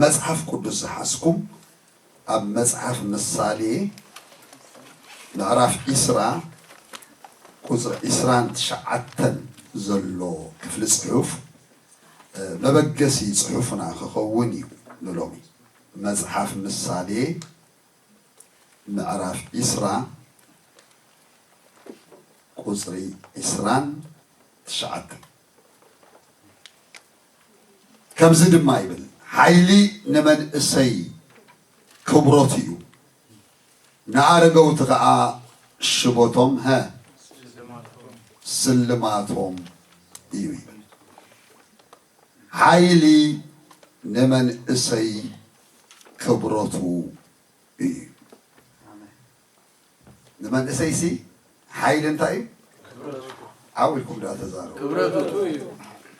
መጽሓፍ ቅዱስ ዝሓዝኩም ኣብ መጽሓፍ ምሳሌ ምዕራፍ ዒስራ ቁጽሪ ዒስራን ትሽዓተን ዘሎ ክፍሊ ጽሑፍ፣ እ፣ መበገሲ ጽሑፍና ክኸውን እዩ ንሎሚ። መጽሓፍ ምሳሌ ምዕራፍ ዒስራ ቁጽሪ ዒስራን ትሽዓተን። ከምዚ ድማ ይብል፣ "ሓይሊ ንመንእሰይ ክብሮት እዩ፣ ንኣረገውቲ ኸኣ ሽቦቶም፣ ሀ፣ ስልማቶም እዩ" ይብል። ሓይሊ ንመንእሰይ ክብሮቱ እዩ። ንመንእሰይሲ ሓይሊ እንታይ እዩ? ዓው ኢልኩም ደኣ ተዛረቡ። ክብረቱ እዩ።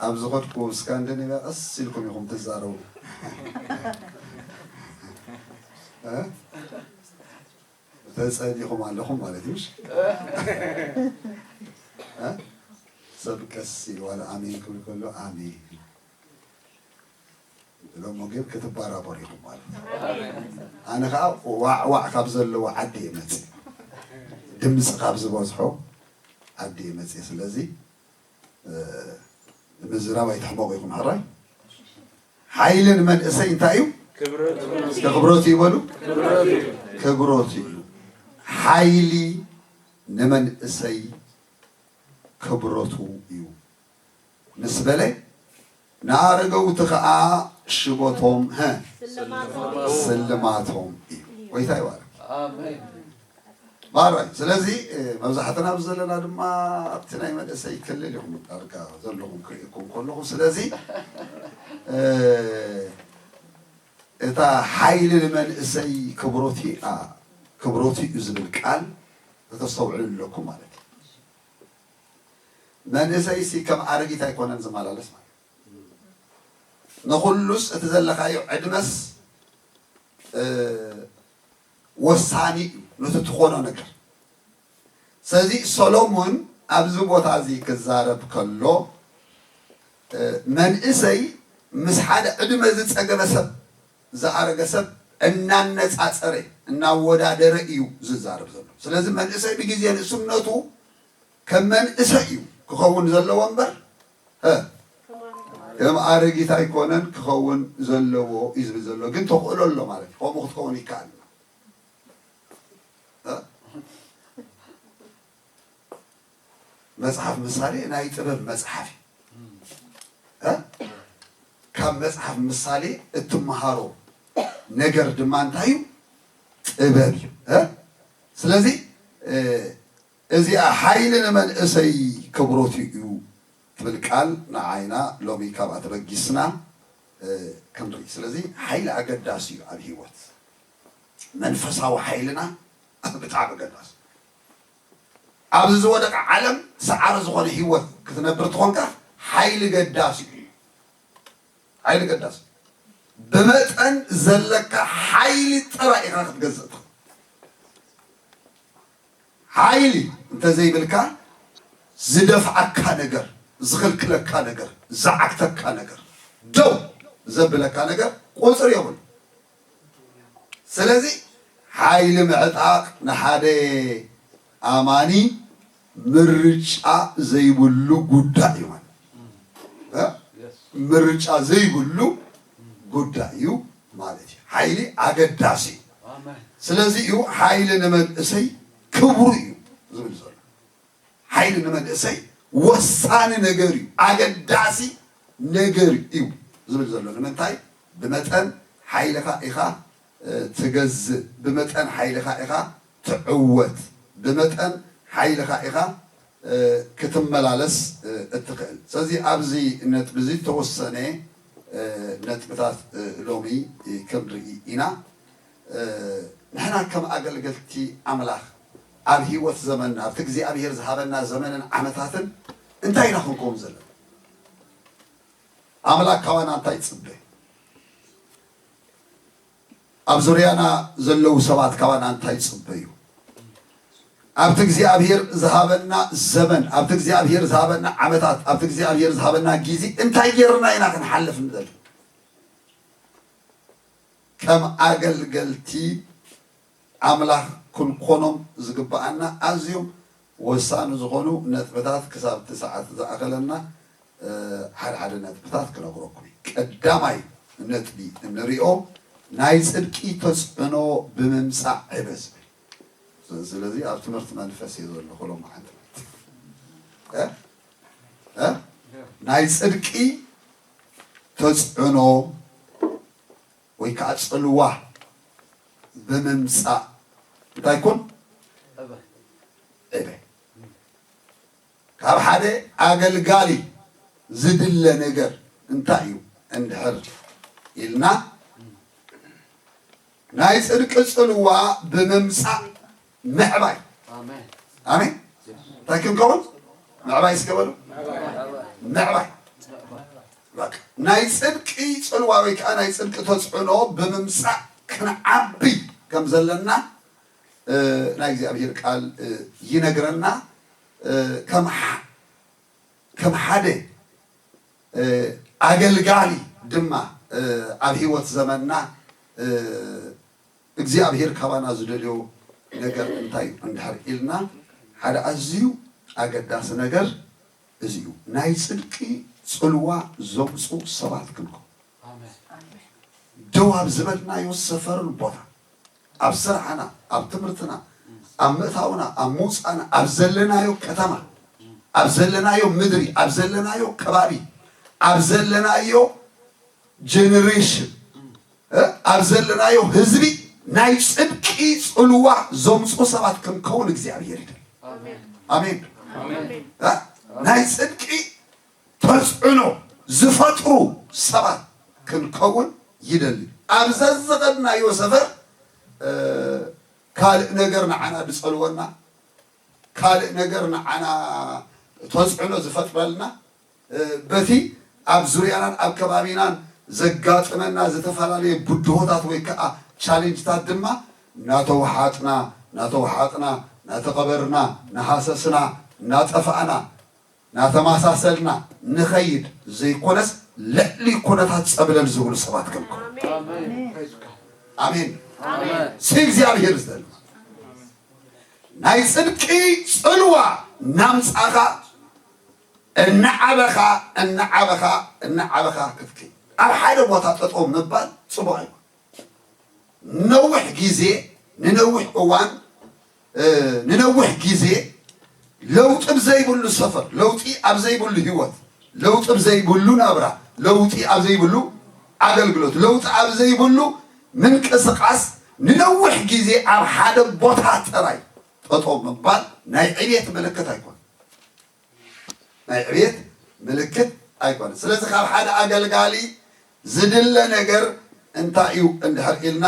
ኣብ ዝኸድኩ ስካንዲኔቭያ ቀስ ኢልኩም ኢኹም ትዛረቡ። እ? ተጸሊኹም ኣለኹም ማለት እዩ። እ? ሰብ ቀስ ኢሉ ዋላ ኣሜን ክብል ከሎ ኣሜን። ሎሚ ግን ክትባራበሩ ኢኹም ማለት እዩ። ኣነ ኸዓ ዋዕ ዋዕ ካብ ዘለዎ ዓዲ እየ መፅእ፣ ድምፂ ካብ ዝበዝሖ ዓዲ እየ መፅእ። ስለዚ፣ እ፣ ንምዝራብ ኣይትሕመቑ ኢኹም። ሕራይ ሓይሊ ንመንእሰይ እንታይ እዩ? ክብረቱ። እስከ ክብረቱ ይበሉ። ክብረቱ። ክብረቱ እዩ። ሓይሊ ንመንእሰይ ክብረቱ እዩ። ምስ በለ፣ ንኣረገውቲ ኸዓ ሽቦቶም፣ ሀ፣ ስልማቶም። ስልማቶም እዩ። ጎይታ ይባረክ። ኣሜን። ባራይ። ስለዚ፣ እ፣ መብዛሕትና ኣብዚ ዘለና ድማ ኣብቲ ናይ መንእሰይ ክልል ኢኹም ዳርጋ ዘለኹም ክርእየኩም ከለኹ። ስለዚ፣ እ፣ እታ ሓይሊ ንመንእሰይ ክብሮቲ፣ ኣ፣ ክብሮቲ እዩ ዝብል ቃል ከተስተውዕሉ ኣለኩም ማለት እዩ። መንእሰይሲ ከም ኣረጊት ኣይኮነን ዝመላለስ ማለት እዩ። ንኹሉስ እቲ ዘለኻዮ ዕድመስ፣ እ፣ ወሳኒ እዩ፣ ነቲ ትኾኖ ነገር። ስለዚ ሰሎሞን ኣብዚ ቦታ እዚ ክዛረብ ከሎ፣ እ፣ መንእሰይ ምስ ሓደ ዕድመ ዝጸገበ ሰብ፣ ዝኣረገ ሰብ እናነጻጸረ፣ እናወዳደረ እዩ ዝዛረብ ዘሎ። ስለዚ መንእሰይ ብግዜ ንእስነቱ ከም መንእሰይ እዩ ክኸውን ዘለዎ እምበር፣ እ፣ ከም ኣረጊት ኣይኮነን ክኸውን ዘለዎ እዩ ዝብል ዘሎ። ግን ተኽእሎ ኣሎ ማለት እዩ። ከምኡ ክትኸውን ይከኣል። እ? መጽሓፍ ምሳሌ ናይ ጥበብ መጽሓፍ እዩ። እ? ካብ መጽሓፍ ምሳሌ እትመሃሮ ነገር ድማ እንታይ እዩ? ጥበብ እዩ። እ? ስለዚ፣ እ፣ እዚኣ ሓይሊ ንመንእሰይ ክብሮቱ እዩ ትብል ቃል ንዓይና ሎሚ ካብኣ ተበጊስና፣ እ፣ ክንርኢ። ስለዚ ሓይሊ ኣገዳሲ እዩ ኣብ ህይወት። መንፈሳዊ ሓይልና ብጣዕሚ ኣገዳሲ። ኣብዚ ዝወደቀ ዓለም ሰዓሪ ዝኾነ ህይወት ክትነብር ትኾንካ ሓይሊ ገዳሲ እዩ። ሓይሊ ገዳሲ። ብመጠን ዘለካ ሓይሊ ጥራይ ኢኻ ክትገዝእ ትኽእል። ሓይሊ እንተዘይብልካ ዝደፍኣካ ነገር፣ ዝኽልክለካ ነገር፣ ዝዓግተካ ነገር፣ ደው ዘብለካ ነገር ቁጽሪ የብሉ። ስለዚ ሓይሊ ምዕጣቕ ንሓደ ኣማኒ ምርጫ ዘይብሉ ጉዳይ እዩ ማለት እዩ። እ? ምርጫ ዘይብሉ ጉዳይ እዩ ማለት እዩ። ሓይሊ ኣገዳሲ እዩ። ኣሜን። ስለዚ እዩ ሓይሊ ንመንእሰይ ክብሩ እዩ ዝብል ዘሎ። ሓይሊ ንመንእሰይ ወሳኒ ነገር እዩ፣ ኣገዳሲ ነገር እዩ ዝብል ዘሎ። ንምንታይ? ብመጠን ሓይልኻ ኢኻ፣ እ፣ ትገዝእ፣ ብመጠን ሓይልኻ ኢኻ ትዕወት፣ ብመጠን ሓይልኻ ኢኻ፣ እ፣ ክትመላለስ፣ እ፣ እትኽእል። ስለዚ ኣብዚ ነጥቢ እዚ ዝተወሰነ፣ እ፣ ነጥብታት፣ እ፣ ሎሚ፣ እ፣ ክንርኢ ኢና። እ፣ ንሕና ከም ኣገልገልቲ ኣምላኽ ኣብ ህይወት ዘመንና፣ ኣብቲ እግዚኣብሔር ዝሃበና ዘመንን ዓመታትን እንታይ ኢና ክንከውን ዘለና? ኣምላኽ ካባና እንታይ ይጽበ? ኣብ ዙርያና ዘለዉ ሰባት ካባና እንታይ ይጽበዩ? ኣብቲ እግዚኣብሔር ዝሃበና ዘመን፣ ኣብቲ እግዚኣብሔር ዝሃበና ዓመታት፣ ኣብቲ እግዚኣብሔር ዝሃበና ግዜ እንታይ ጌርና ኢና ክንሓልፍ ንደሊ? ከም ኣገልገልቲ ኣምላኽ ክንኮኖም ዝግብኣና ኣዝዮም ወሳኒ ዝኾኑ ነጥብታት ክሳብ እቲ ሰዓት ዝኣኸለና፣ እ፣ ሓደ ሓደ ነጥብታት ክነግረኩም እዩ። ቀዳማይ ነጥቢ እንሪኦ ናይ ጽድቂ ተጽዕኖ ብምምጻእ ዕበ ዝብል። ስለዚ ኣብ ትምህርቲ መንፈስ እየ ዘለኹ ሎማዓንቲ። እ? እ? ናይ ጽድቂ ተጽዕኖ ወይ ከዓ ጽልዋ ብምምጻእ እንታይ ኩን? ዕበ። ካብ ሓደ ኣገልጋሊ ዝድለ ነገር እንታይ እዩ እንድሕር ኢልና፣ ናይ ጽድቂ ጽልዋ ብምምጻእ ምዕባይ። ኣሜን። ኣሜን። እንታይ ክንከውን? ምዕባይ እስከ በሉ። ምዕባይ። በቃ፣ ናይ ጽድቂ ጽልዋ ወይ ከዓ ናይ ጽድቂ ተጽዕኖ ብምምጻእ ክንዓቢ ከም ዘለና፣ እ፣ ናይ እግዚኣብሔር ቃል፣ እ፣ ይነግረና። እ፣ ከም ሓ-፣ ከም ሓደ፣ እ፣ ኣገልጋሊ ድማ፣ እ፣ ኣብ ህይወት ዘመንና፣ እ፣ እግዚኣብሔር ካባና ዝደልዮ ነገር እንታይ እንድሕር ኢልና፣ ሓደ ኣዝዩ ኣገዳሲ ነገር እዚ እዩ። ናይ ጽድቂ ጽልዋ ዘምጹ ሰባት ክንከውን። ኣሜን። ደው ኣብ ዝበልናዮ ሰፈርን ቦታ፣ ኣብ ስራሕና፣ ኣብ ትምህርትና፣ ኣብ ምእታውና፣ ኣብ ምውፃእና፣ ኣብ ዘለናዮ ከተማ፣ ኣብ ዘለናዮ ምድሪ፣ ኣብ ዘለናዮ ከባቢ፣ ኣብ ዘለናዮ ጀነሬሽን፣ እ፣ ኣብ ዘለናዮ ህዝቢ ናይ ጽድቂ ጽልዋ ዘምጹ ሰባት ክንከውን እግዚኣብሔር ይደል። ኣሜን። ኣሜን። ኣሜን። እ፣ ናይ ጽድቂ ተጽዕኖ ዝፈጥሩ ሰባት ክንከውን ይደሊ። ኣብ ዘዝኸድናዮ ሰፈር፣ እ፣ ካልእ ነገር ንዓና ዝጸልወና፣ ካልእ ነገር ንዓና ተጽዕኖ ዝፈጥረልና፣ እ፣ በቲ ኣብ ዙርያናን ኣብ ከባቢናን ዘጋጥመና ዝተፈላለየ ብድሆታት ወይ ከዓ ቻሌንጅታት ድማ እናተወሓጥና፣ እናተወሓጥና፣ እናተቐበርና፣ እናሃሰስና፣ እናጠፋእና፣ እናተማሳሰልና ንኸይድ ዘይኮነስ፣ ልዕሊ ኩነታት ጸብለል ዝብሉ ሰባት ክንከውን። ኣሜን። ኣሜን። ኣሜን። ሲ እግዚኣብሔር ዝደሊ ናይ ጽድቂ ጽልዋ እናምጻኻ፣ እናዓበኻ፣ እናዓበኻ፣ እናዓበኻ ክትከይድ። ኣብ ሓደ ቦታ ጠጠው ምባል ጽቡቕ ኣይኮን። ነዊሕ ግዜ፣ ንነዊሕ እዋን፣ እ፣ ንነዊሕ ግዜ ለውጢ ኣብ ዘይብሉ ሰፈር፣ ለውጢ ኣብ ዘይብሉ ህይወት፣ ለውጢ ኣብ ዘይብሉ ናብራ፣ ለውጢ ኣብ ዘይብሉ ኣገልግሎት፣ ለውጢ ኣብ ዘይብሉ ምንቅስቃስ፣ ንነዊሕ ግዜ ኣብ ሓደ ቦታ ጥራይ ጠጠው ምባል ናይ ዕብየት ምልክት ኣይኮን። ናይ ዕብየት ምልክት ኣይኮነን። ስለዚ ካብ ሓደ ኣገልጋሊ ዝድለ ነገር እንታይ እዩ እንድሕር ኢልና፣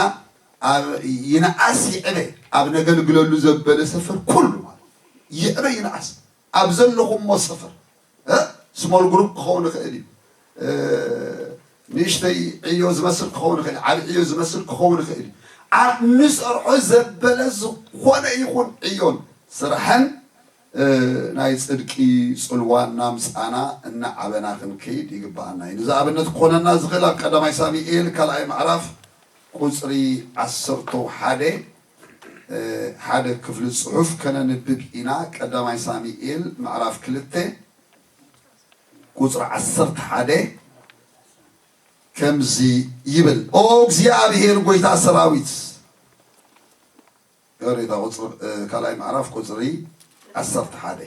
ኣብ ይንኣስ ይዕበ ኣብ ነገልግለሉ ዘበለ ሰፈር ኩሉ ማለት ይዕበ ይንኣስ ኣብ ዘለኹሞ ሰፈር፣ እ፣ ስሞል ግሩፕ ክኸውን ይኽእል እዩ፣ እ፣ ንእሽተይ ዕዮ ዝመስል ክኸውን ይኽእል እዩ፣ ዓቢ ዕዮ ዝመስል ክኸውን ይኽእል እዩ። ኣብ ንሰርሖ ዘበለ ዝኾነ ይኹን ዕዮን ስራሕን እ፣ ናይ ጽድቂ ጽልዋ እናምጻና እናዓበና ክንከይድ ይግብኣና እዩ። ንዚ ኣብነት ክኾነና ዝኽእል ኣብ ቀዳማይ ሳሙኤል ካልኣይ ምዕራፍ ቁጽሪ ዓሰርተ ሓደ፣ እ፣ ሓደ ክፍሊ ጽሑፍ ከነንብብ ኢና። ቀዳማይ ሳሙኤል ምዕራፍ ክልተ ቁጽሪ ዓሰርተ ሓደ ከምዚ ይብል፣ ኦ እግዚኣብሔር ጐይታ ሰራዊት፣ ኦሪት ቁጽሪ፣ እ፣ ካልኣይ ምዕራፍ ቁጽሪ ዓሰርተ ሓደ።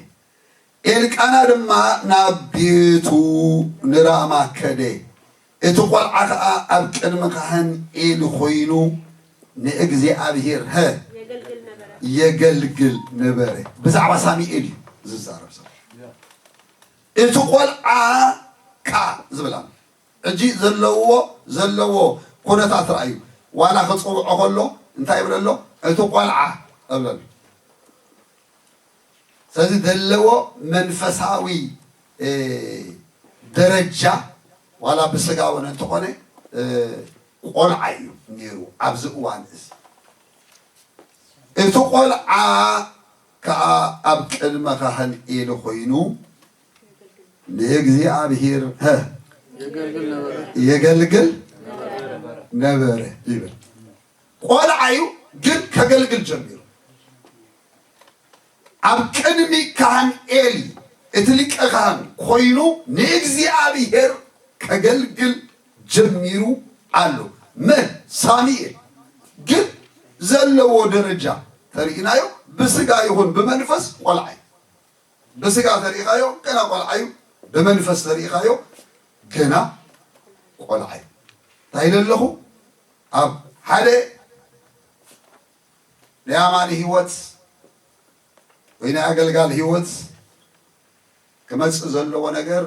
ኤልቃና ድማ ናብ ቤቱ ንራማ ከደ። እቲ ቆልዓ ኸኣ ኣብ ቅድሚ ካህን ኤሊ ኾይኑ ንእግዚኣብሔር፣ ሀ፣ የገልግል ነበረ። የገልግል ነበረ። ብዛዕባ ሳሙኤል እዩ ዝዛረብ ዘሎ። እቲ ቆልዓ ከኣ ዝብል ኣሎ። ሕጂ ዘለዎ፣ ዘለዎ ኩነታት ረኣዩ። ዋላ ክጽውዖ ከሎ እንታይ ይብል ኣሎ? እቲ ቆልዓ እብል ኣሎ። ስለዚ ዘለዎ መንፈሳዊ፣ እ፣ ደረጃ ዋላ ብስጋ እውን እንተኾነ፣ እ፣ ቆልዓ እዩ ነይሩ ኣብዚ እዋን እዚ። እቲ ቆልዓ ከኣ ኣብ ቅድመ ካህን ኤሊ ኮይኑ ንእግዚኣብሔር፣ ሀ፣ የገልግል ነበረ። የገልግል ነበረ። ነበረ ይብል። ቆልዓ እዩ፣ ግን ከገልግል ጀሚሩ። ኣብ ቅድሚ ካህን ኤሊ እቲ ሊቀ ካህን ኮይኑ ንእግዚኣብሔር ከገልግል ጀሚሩ ኣሎ። መን? ሳሙኤል። ግን ዘለዎ ደረጃ ተርእናዮ፣ ብስጋ ይኹን ብመንፈስ ቆልዓ እዩ። ብስጋ ተሪኢኻዮ ገና ቆልዓ እዩ፣ ብመንፈስ ተሪኢኻዮ ገና ቆልዓ እዩ። እንታይ ኢለ ኣለኹ? ኣብ ሓደ ናይ ኣማኒ ህይወት ወይ ናይ ኣገልጋሊ ህይወት ክመጽእ ዘለዎ ነገር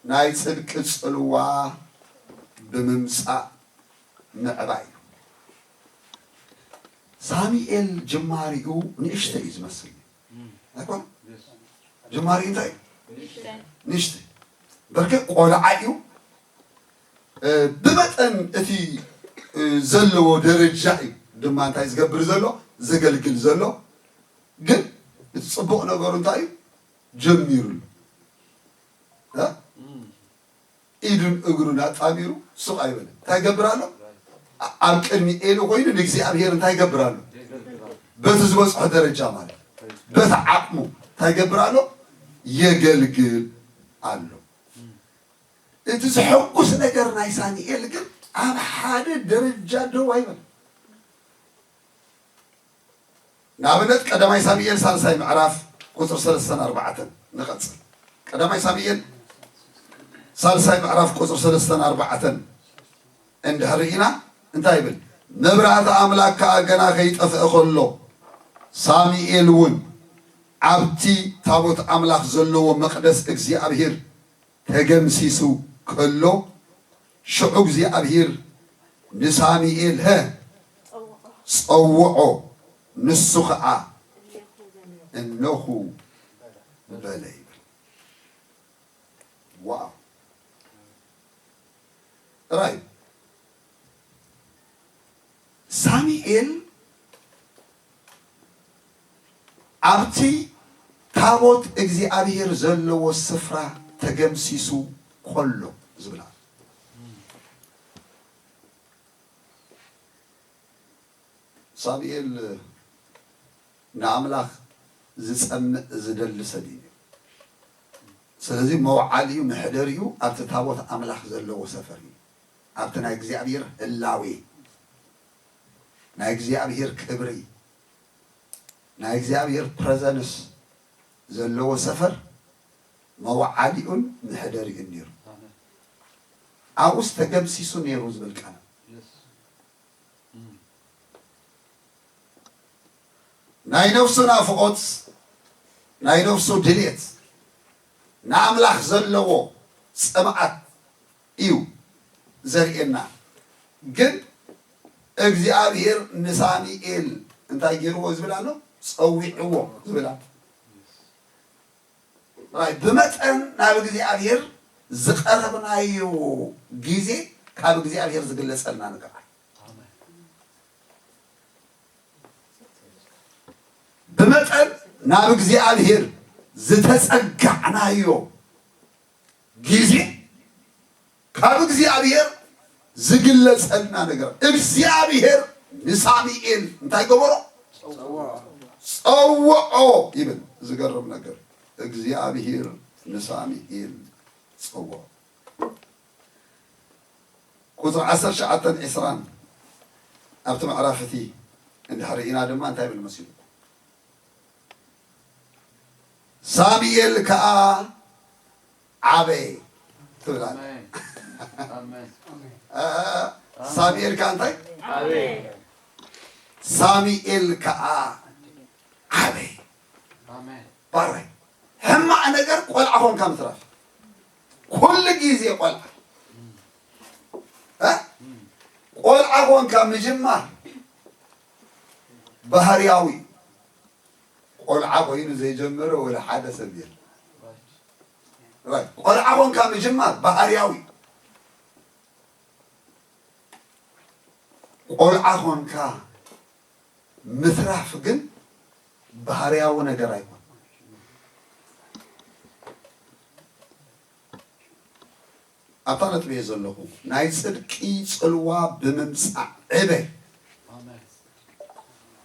ናይ ጽድቂ ጽልዋ ብምምጻእ ምዕባይ እዩ። ሳሙኤል ጅማሪኡ ንእሽተይ እዩ ዝመስል። ኣይኮነ? ጅማሪኡ እንታይ እዩ? ንእሽተይ። በርግጥ ቆልዓ እዩ። እ፣ ብመጠን እቲ፣ እ፣ ዘለዎ ደረጃ እዩ ድማ እንታይ ዝገብር ዘሎ? ዘገልግል ዘሎ። ግን እቲ ጽቡቕ ነገሩ እንታይ እዩ? ጀሚሩ ኣሎ። እ? ኢዱን እግሩን ኣጣሚሩ ሱቕ ኣይበለን። እንታይ ይገብር ኣሎ? ኣ-፣ ኣብ ቅድሚ ኤሊ ኮይኑ ንእግዚኣብሔር እንታይ ይገብር ኣሎ? በቲ ዝበጽሖ ደረጃ ማለት በቲ ዓቕሙ እንታይ ይገብር ኣሎ? የገልግል ኣሎ። እቲ ዘሐጉስ ነገር ናይ ሳሙኤል ግን ኣብ ሓደ ደረጃ ደው ኣይበለን። ንኣብነት ቀዳማይ ሳሙኤል ሳልሳይ ምዕራፍ ቁጽሪ ሰለስተን ኣርባዕተን ንቐጽል። ቀዳማይ ሳሙኤል ሳልሳይ ምዕራፍ ቁጽሪ ሰለስተን ኣርባዕተን እንድሕር ርኢና እንታይ ይብል? መብራህቲ ኣምላክ ከኣ ገና ከይጠፍአ ከሎ ሳሙኤል እውን ኣብቲ ታቦት ኣምላኽ ዘለዎ መቕደስ እግዚኣብሔር ተገምሲሱ ከሎ፣ ሽዑ እግዚኣብሔር ንሳሙኤል፣ "ሀ፣ ጸውዖ፣ ንሱ ኸኣ እነኹ በለ" ይብል። ዋው! ጥራይ ሳሙኤል ኣብቲ ታቦት እግዚኣብሔር ዘለዎ ስፍራ ተገምሲሱ ከሎ ዝብል ኣሎ። ሳሙኤል ንኣምላኽ ዝጸምእ ዝደሊ ሰብ እዩ። ስለዚ መውዓሊኡ መሕደሪኡ ኣብቲ ታቦት ኣምላኽ ዘለዎ ሰፈር እዩ። ኣብቲ ናይ እግዚኣብሔር ህላዌ፣ ናይ እግዚኣብሔር ክብሪ፣ ናይ እግዚኣብሔር ፕረዘንስ ዘለዎ ሰፈር መውዓሊኡን መሕደሪኡን ነይሩ። ኣብኡስ ተገምሲሱ ነይሩ ዝብል ቃል። ናይ ነፍሱ ናፍቖት፣ ናይ ነፍሱ ድሌት፣ ንኣምላኽ ዘለዎ ጽምኣት እዩ ዘርእየና። ግን እግዚኣብሔር ንሳሙኤል እንታይ ገይርዎ ዝብል ኣሎ? ጸዊዕዎ ዝብል ኣሎ። ራይ፣ ብመጠን ናብ እግዚኣብሔር ዝቐረብናዮ ግዜ ካብ እግዚኣብሔር ዝግለጸልና ነገር ኣሎ። ብመጠን ናብ እግዚኣብሔር ዝተጸጋዕናዮ ግዜ ካብ እግዚኣብሔር ዝግለጸልና ነገር። እግዚኣብሔር ንሳሙኤል እንታይ ገበሮ? ጸውዖ ይብል። ዝገርም ነገር፣ እግዚኣብሔር ንሳሙኤል ጸውዖ። ቁጽሪ ዓሰርተ ትሽዓተን ዕስራን ኣብቲ ምዕራፍ እቲ እንድሕር ርኢና ድማ እንታይ ይብል መሲሉ? ሳሙኤል ከኣ ዓበየ ትብል ኣላ። ኣሜን። ኣሜን። እ፣ ሳሙኤል ከኣ እንታይ? ዓበየ። ሳሙኤል ከኣ ዓበየ። ኣሜን። ባራይ፣ ሕማቕ ነገር ቆልዓ ኾንካ ምትራፍ። ኩሉ ግዜ ቆልዓ፣ እ? ቆልዓ ኾንካ ምጅማር ባህርያዊ። ቆልዓ ኮይኑ ዘይጀመረ ወላ ሓደ ሰብ የለን። ራይት። ቆልዓ ኾንካ ምጅማር ባህርያዊ። ቆልዓ ኾንካ ምትራፍ ግን ባህርያዊ ነገር ኣይኮን። ኣብታ ነጥቢ እየ ዘለኹ። ናይ ጽድቂ ጽልዋ ብምምጻእ ዕበ።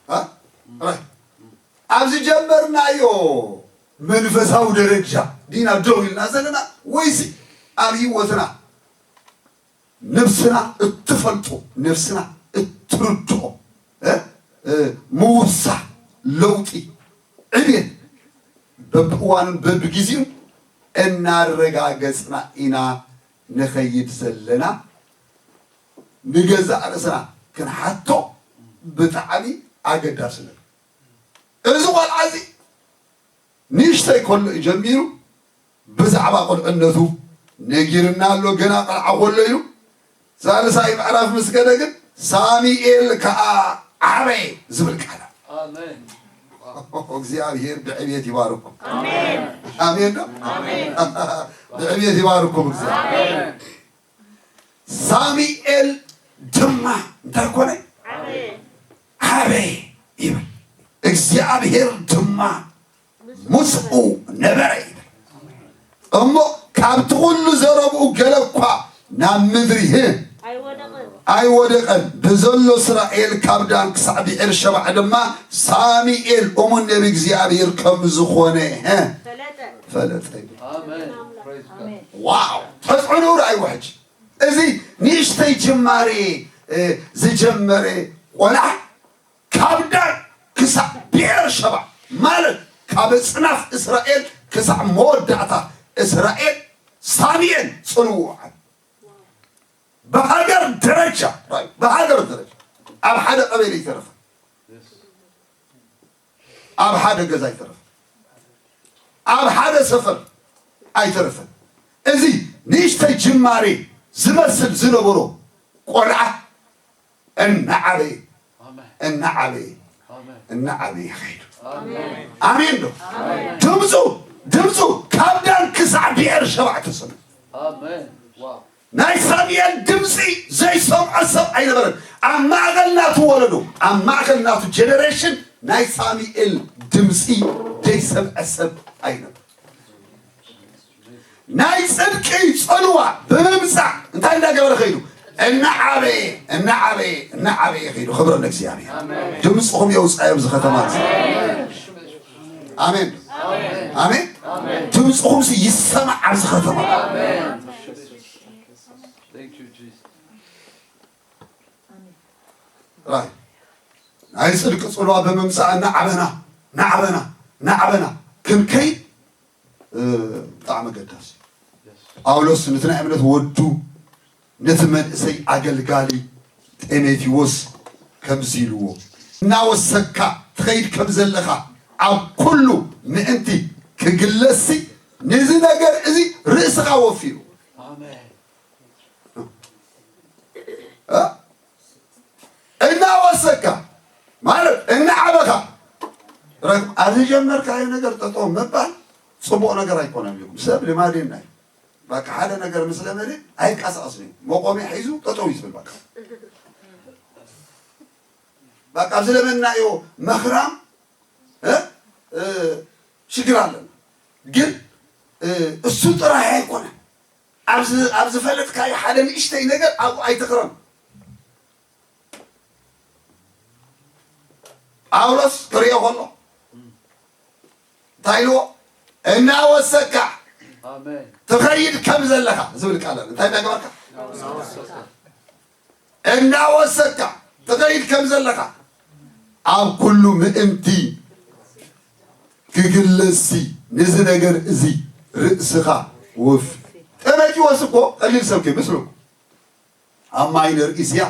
እ? ኣብ ዝጀመርናዮ መንፈሳዊ ደረጃ ዲና ደው ኢልና ዘለና፣ ወይሲ ኣብ ህይወትና ነፍስና እትፈልጦ፣ ነፍስና እትርድኦ፣ እ? እ፣ ምውሳኽ፣ ለውጢ፣ ዕብየት በብእዋኑን በብጊዜኡን እናረጋገጽና ኢና ንኸይድ ዘለና? ንገዛእ ርእስና ክንሓቶ ብጣዕሚ ኣገዳሲ ነገር። እዚ ቆልዓ እዚ ንእሽተይ ከሎ እዩ ጀሚሩ ብዛዕባ ቁልዕነቱ ነጊርና ኣሎ። ገና ቆልዓ ከሎ እዩ። ሳልሳይ ምዕራፍ ምስ ከደ ግን ሳሙኤል ከኣ ዓበየ ዝብል ቃል ኣሎ። ኣሜን። እግዚኣብሔር ብዕብየት ይባርኩም። ኣሜን። ኣሜን ዶ? ኣሜን። ብዕብየት ይባርኩም እግዚኣብሔር። ኣሜን። ሳሙኤል ድማ እንታይ ኮነ? ዓበየ። ዓበየ ይብል። እግዚኣብሔር ድማ ምስኡ ነበረ ይብል። እሞ ካብቲ ኩሉ ዘረብኡ ገለ እኳ ናብ ምድሪ ህ ኣይወደቐን። ኣይወደቐን። ብዘሎ እስራኤል ካብ ዳን ክሳዕ ብኤርሸባዕ ድማ ሳሙኤል እሙን ነቢ እግዚኣብሔር ከም ዝኾነ ህ ፈለጠ። ፈለጠ። ኣሜን። Praise God። ዋው! ተጽዕኖ ርኣይዎ ሕጂ። እዚ ንእሽተይ ጅማሬ፣ እ፣ ዝጀመረ ቆልዓ ካብ ዳን ክሳብ ብኤርሸባ ማለት ካብ ኣጽናፍ እስራኤል ክሳብ መወዳእታ እስራኤል ሳሙኤል ጽንውዓል። ብሃገር ደረጃ፣ ብሃገር ደረጃ ኣብ ሓደ ቀበሌ ይተረፈ። ኣብ ሓደ ገዛ ኣይተረፈን። ኣብ ሓደ ሰፈር ኣይተረፈን። እዚ ንእሽተይ ጅማሬ ዝመስል ዝነበሮ ቆልዓ እናዓበየ፣ ኣሜን። እናዓበየ፣ ኣሜን። እናዓበየ ይኸይድ። ኣሜን። ኣሜን ዶ? ኣሜን። ድምፁ፣ ድምፁ ካብ ዳን ክሳዕ ብኤር ሸባ ተሰምዑ። ኣሜን። ዋው። ናይ ሳሙኤል ድምፂ ዘይሰምዖ ሰብ ኣይነበረን። ኣብ ማእኸል ናቱ ወለዶ፣ ኣብ ማእኸል ናቱ ጀነሬሽን ናይ ሳሙኤል ድምፂ ዘይሰምዐ ሰብ ኣይነበረን። ናይ ጽድቂ ጽልዋ ብምምጻእ እንታይ እንዳገበረ ከይዱ? እናዓበየ፣ እናዓበየ፣ እናዓበየ ከይዱ። ክብሪ ንእግዚኣብሔር። ድምፅኹም የውፃእ ኣብዚ ከተማ እዚ። ኣሜን። ኣሜን። ድምፅኹም ሲ ይሰማዕ ኣብዚ ከተማ። Thank you, Jesus. ራይ ናይ ጽድቂ ጽልዋ ብምምጻእ እናዓበና፣ እናዓበና፣ እናዓበና ክንከይድ፣ እ፣ ብጣዕሚ ኣገዳሲ። ጳውሎስ ነቲ ናይ እምነት ወዱ፣ ነቲ መንእሰይ ኣገልጋሊ ጢሞቴዎስ ከምዚ ኢልዎ፣ እናወሰካ ትኸይድ ከም ዘለኻ ኣብ ኩሉ ምእንቲ ክግለጽሲ፣ ነዚ ነገር እዚ ርእስኻ ወፊሩ። ኣሜን። እ? እናወሰካ ማለት እናዓበኻ ረክ-፣ ኣብ ዝጀመርካዮ ነገር ጠጠው ምባል ጽቡቕ ነገር ኣይኮነን ኢልኩም። ሰብ ልማዴና እዩ። በቃ ሓደ ነገር ምስ ለመደ ኣይንቀሳቐስን እዩ። መቆሚያ ሒዙ ጠጠው እዩ ዝብል በቃ። በቃ ኣብ ዝለመድናዮ መኽራም፣ እ? እ፣ ሽግር ኣለና። ግን፣ እ፣ እሱ ጥራይ ኣይኮነን። ኣብ ዝ-፣ ኣብ ዝፈለጥካዮ ሓደ ንእሽተይ ነገር ኣብኡ ኣይትኽረም። ጳውሎስ ክሪኦ ከሎ እንታይ ኢልዎ? እናወሰካ ኣሜን። ትኸይድ ከም ዘለኻ ዝብል ቃል ኣሎ። እንታይ እናገበርካ? እናወሰካ ትኸይድ ከም ዘለኻ ኣብ ኩሉ ምእንቲ ክግለጽሲ ነዚ ነገር እዚ ርእስኻ ወፊ። ጢሞቴዎስ እኮ ቀሊል ሰብ ከይመስለኩም። ኣብ ማይነር እስያ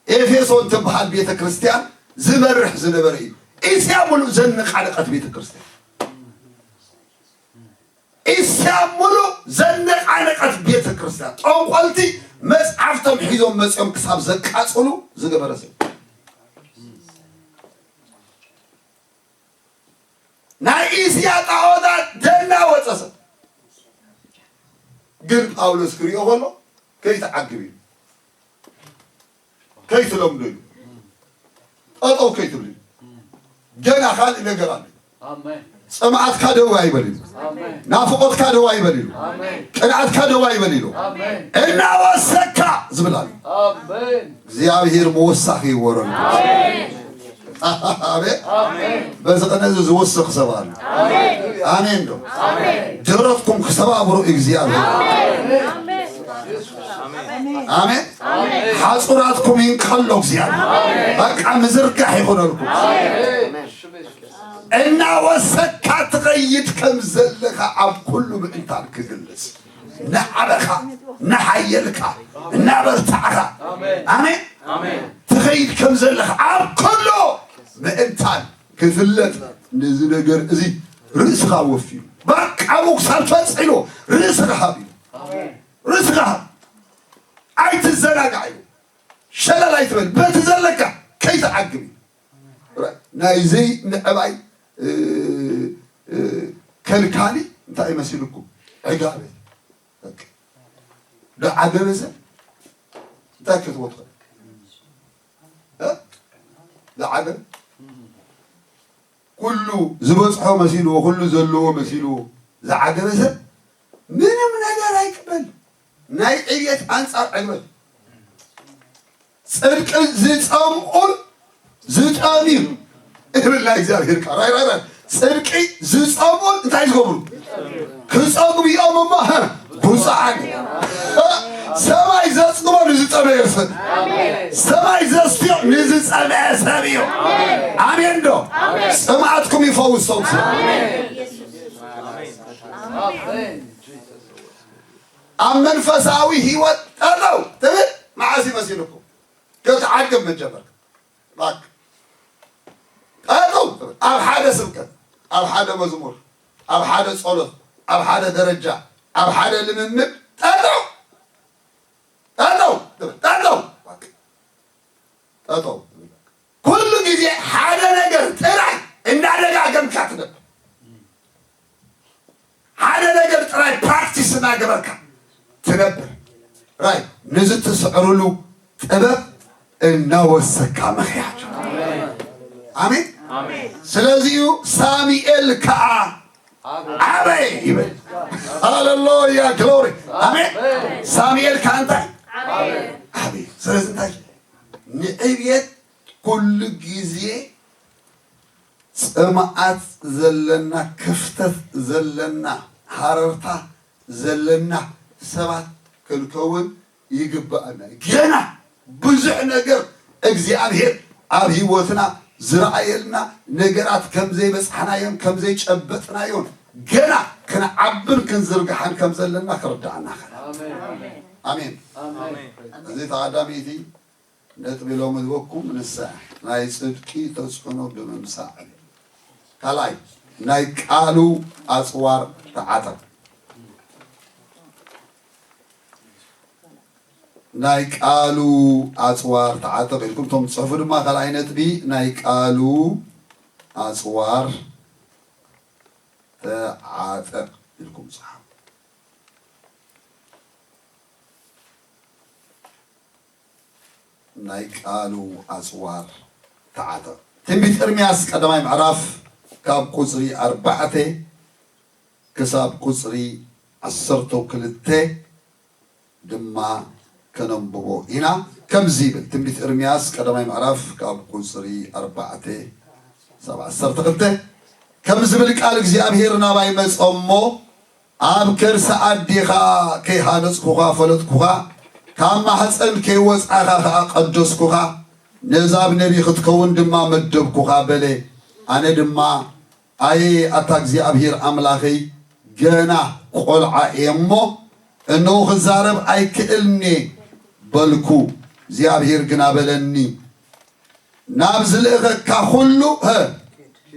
ኤፌሶን ትበሃል ቤተ ክርስቲያን ዝመርሕ ዝነበረ እዩ። እስያ ሙሉእ ዘነቃነቀት ቤተ ክርስቲያን። እስያ ሙሉእ ዘነቃነቀት ቤተ ክርስቲያን። ጠንቆልቲ መጽሓፍቶም ሒዞም መጽኦም ክሳብ ዘቃጽሉ ዝገበረ ሰብ። ናይ እስያ ጣዖታት ደናወጸ ሰብ። ግን ጳውሎስ ክሪኦ ከሎ ከይትዓግብ እዩ። ከይትለምዶ እዩ። ጠጠው ከይትብል እዩ። ገና ካልእ ነገር ኣሎ። ኣሜን። ጽምኣትካ ደው ኣይበል ኢሉ። ናፍቖትካ ደው ኣይበል ኢሉ። ቅንኣትካ ደው ኣይበል ኢሉ። እናወሰካ ዝብል ኣሎ። እግዚኣብሔር ምውሳኽ ይወረሉ። ኣሜን። በዚ ቅነ እዚ ዝውስኽ ሰብ ኣሎ። ኣሜን ዶ? ደረትኩም ክሰባብሩ እግዚኣብሔር። ኣሜን። ሓጹራትኩም ይንቀሎ እግዚኣብሔር። በቃ ምዝርጋሕ ይኹነልኩም። እናወሰካ ትኸይድ ከም ዘለኻ ኣብ ኩሉ ምእንታን ክግልጽ፣ እናዓበኻ፣ እናሓየልካ፣ እናበርታዕኻ፣ ኣሜን። ትኸይድ ከም ዘለኻ ኣብ ኩሉ ምእንታን ክፍለጥ፣ ነዚ ነገር እዚ ርእስኻ ወፍዩ፣ በቃ ምኩሳል ፈጺሉ ርእስኻ ሃብዩ። ርእስኻ ሃብ። ኣይትዘናጋዕ እዩ። ሸለል ኣይትበል። በቲ ዘለካ ከይትዓግብ እዩ። ናይ ዘይምዕባይ፣ እ፣ እ፣ ከልካሊ እንታይ ይመስልኩም? ዕጋበ። በቃ። ዶ ዓገበ ሰብ እንታይ ክትቦ ትኽእል? እ? ዶ ዓገበ? ኩሉ ዝበጽሖ መሲልዎ፣ ኩሉ ዘለዎ መሲልዎ ዝዓገበ ሰብ ምንም ነገር ኣይቅበል። ናይ ዕብየት ኣንጻር ዕግበት። ጽድቂ ዝጸምኡን ዝጠምዩ እብል ናይ እግዚኣብሔር ቃል። ራይ፣ ራይ፣ ራይ። ጽድቂ ዝጸምኡን እንታይ ዝገብሩ? ክጸግቡ እዮም እሞ፣ ሀ፣ ብፁዓን። ሰማይ ዘጽግቦ ንዝጸመየ ሰብ። ሰማይ ዘስትዮ ንዝጸመየ ሰብ እዩ። ኣሜን ዶ? ጽምኣትኩም ይፈውስ ሰው። ኣብ መንፈሳዊ ህይወት ጠጠው ትብል መዓስ ይመሲልኩም? ክትዓግብ መጀመርካ። ባክ። ጠጠው ትብል። ኣብ ሓደ ስብከት፣ ኣብ ሓደ መዝሙር፣ ኣብ ሓደ ጸሎት፣ ኣብ ሓደ ደረጃ፣ ኣብ ሓደ ልምምድ ጠጠው፣ ጠጠው ትብል። ጠጠው። ባክ። ጠጠው ትብል። ኩሉ ግዜ ሓደ ነገር ጥራይ እንዳደጋገምካ ትነብር። ሓደ ነገር ጥራይ ፕራክቲስ እናገበርካ ትነብር። ራይ፣ ነዚ ትስዕርሉ ጥበብ እናወሰካ ምኽያድ። ኣሜን። ስለዚዩ ሳሙኤል ከኣ ኣበይ ይብል። ሃሌሉያ፣ ግሎሪ። ኣሜን። ሳሙኤል ከኣ እንታይ? ኣበይ። ስለዚ እንታይ? ንዕብየት ኩሉ ግዜ ጽምኣት ዘለና፣ ክፍተት ዘለና፣ ሃረርታ ዘለና ሰባት ክንከውን ይግባኣና። ገና ብዙሕ ነገር እግዚኣብሔር ኣብ ህይወትና ዝረኣየልና ነገራት ከም ዘይበጽሕናዮን ከም ዘይጨበጥናዮን ገና ክንዓብን ክንዝርግሓን ከም ዘለና ክርድኣና ከላ። ኣሜን። ኣሜን። ኣሜን። እዚ ተቐዳመይቲ ነጥቢ ሎሚ ዝህበኩም ንሳ ናይ ጽድቂ ተጽዕኖ ብምምሳዕ። ካልኣይ፣ ናይ ቃሉ ኣጽዋር ተዓጠቕ። ናይ ቃሉ ኣጽዋር ተዓጠቕ ኢልኩም እቶም ትጽሕፉ ድማ ካልኣይ ነጥቢ ናይ ቃሉ ኣጽዋር ተዓጠቕ ኢልኩም ጽሓፉ። ናይ ቃሉ ኣጽዋር ተዓጠቕ። ትንቢት ኤርምያስ ቀዳማይ ምዕራፍ ካብ ቁጽሪ ኣርባዕተ ክሳብ ቁጽሪ ዓሰርተ ክልተ ድማ ከነንብቦ ኢና። ከምዚ ይብል፣ ትንቢት ኤርምያስ ቀዳማይ ምዕራፍ ካብ ቁጽሪ ኣርባዕተ ክሳብ ዓሰርተ ክልተ፣ ከምዚ ዝብል ቃል እግዚኣብሔር ናባይ መጸ እሞ፣ ኣብ ከርሲ ኣዴኻ ከይሃነጽኩኻ ፈለጥኩኻ፣ ካብ ማሕጸን ከይወጻእኻ ኸኣ ቀደስኩኻ፣ ነዛብ ነቢ ክትከውን ድማ መደብኩኻ በለ። ኣነ ድማ፣ ኣየ ኣታ እግዚኣብሔር ኣምላኸይ፣ ገና ቈልዓ እየ እሞ፣ እንሆ ክዛረብ ኣይክእልን እየ በልኩ። እግዚኣብሔር ግና በለኒ፣ ናብ ዝልእኸካ ኩሉ፣ ሀ፣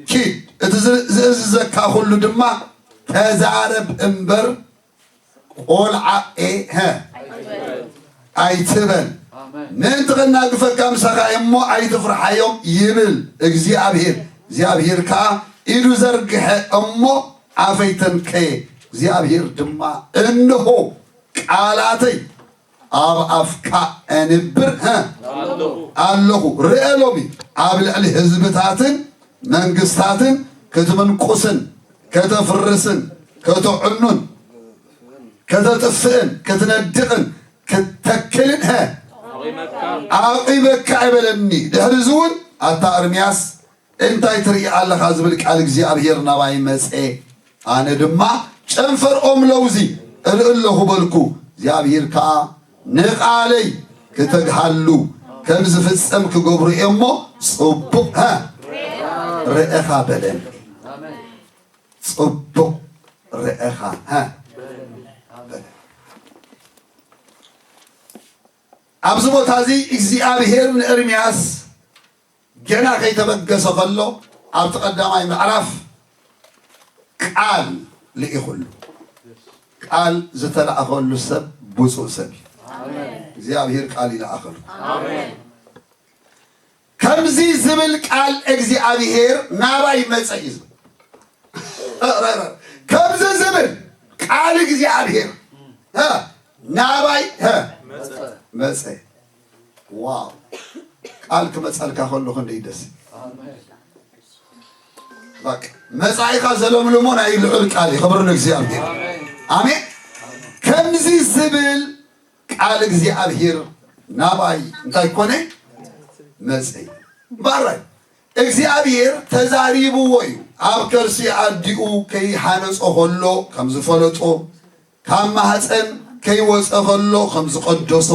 ኪድ፣ እቲ ዝ-፣ ዝእዝዘካ ኩሉ ድማ ተዛረብ እምበር፣ ቈልዓ እየ፣ ሀ፣ ኣይትበል። ኣሜን። ምእንቲ ከናግፈካ ምሳኻ እየ እሞ ኣይትፍርሓዮም ይብል እግዚኣብሔር። እግዚኣብሔር ከኣ ኢዱ ዘርግሐ እሞ ኣፈይ ተንከየ። እግዚኣብሔር ድማ እንሆ ቃላተይ ኣብ ኣፍካ ኣንብር፣ ሀ፣ ኣለኹ። ኣለኹ። ርአ ሎሚ ኣብ ልዕሊ ህዝብታትን መንግስታትን ክትምንቁስን ከተፍርስን ከተዕኑን ከተጥፍእን ክትነድቕን ክትተክልን፣ ሀ፣ ኣቑመካ እየ በለኒ። ድሕሪ እዚ እውን ኣታ እርምያስ እንታይ ትርኢ ኣለኻ ዝብል ቃል እግዚኣብሔር ናባይ መጸ። ኣነ ድማ ጨንፈር ኦም ለውዚ እርኢ ኣለኹ በልኩ። እግዚኣብሔር ከኣ ንቓለይ ክተግሃሉ ከም ዝፍጸም ክገብሩ እየ እሞ ጽቡቕ፣ ሀ፣ ርኤኻ በለኒ። ጽቡቕ ርኤኻ፣ ሀ፣ በለኒ። ኣብዚ ቦታ እዚ እግዚኣብሔር ንኤርምያስ ገና ከይተበገሰ ከሎ ኣብቲ ቀዳማይ ምዕራፍ ቃል ልኢኹሉ። ቃል ዝተላእኸሉ ሰብ ብፁዕ ሰብ እዩ። እግዚኣብሔር ቃል ይለኣኸሉ። ከምዚ ዝብል ቃል እግዚኣብሔር ናባይ መጸ እዩ ዝብል። ከምዚ ዝብል ቃል እግዚኣብሔር፣ ሀ፣ ናባይ፣ ሀ፣ መጸ። ዋው! ቃል ክመጸልካ ከሎ ክንደይ ደስ ይብል። በቃ መጻኢኻ ዘለምልሞ ናይ ልዑል ቃል እዩ። ክብሪ ንእግዚኣብሔር። ኣሜን። ከምዚ ዝብል ቃል እግዚኣብሔር ናባይ እንታይ ኮነ? መጸ። ባራይ እግዚኣብሔር ተዛሪብዎ እዩ። ኣብ ከርሲ ኣዲኡ ከይሃነጾ ከሎ ከም ዝፈለጦ፣ ካብ ማህፀን ከይወፀ ከሎ ከም ዝቐደሶ፣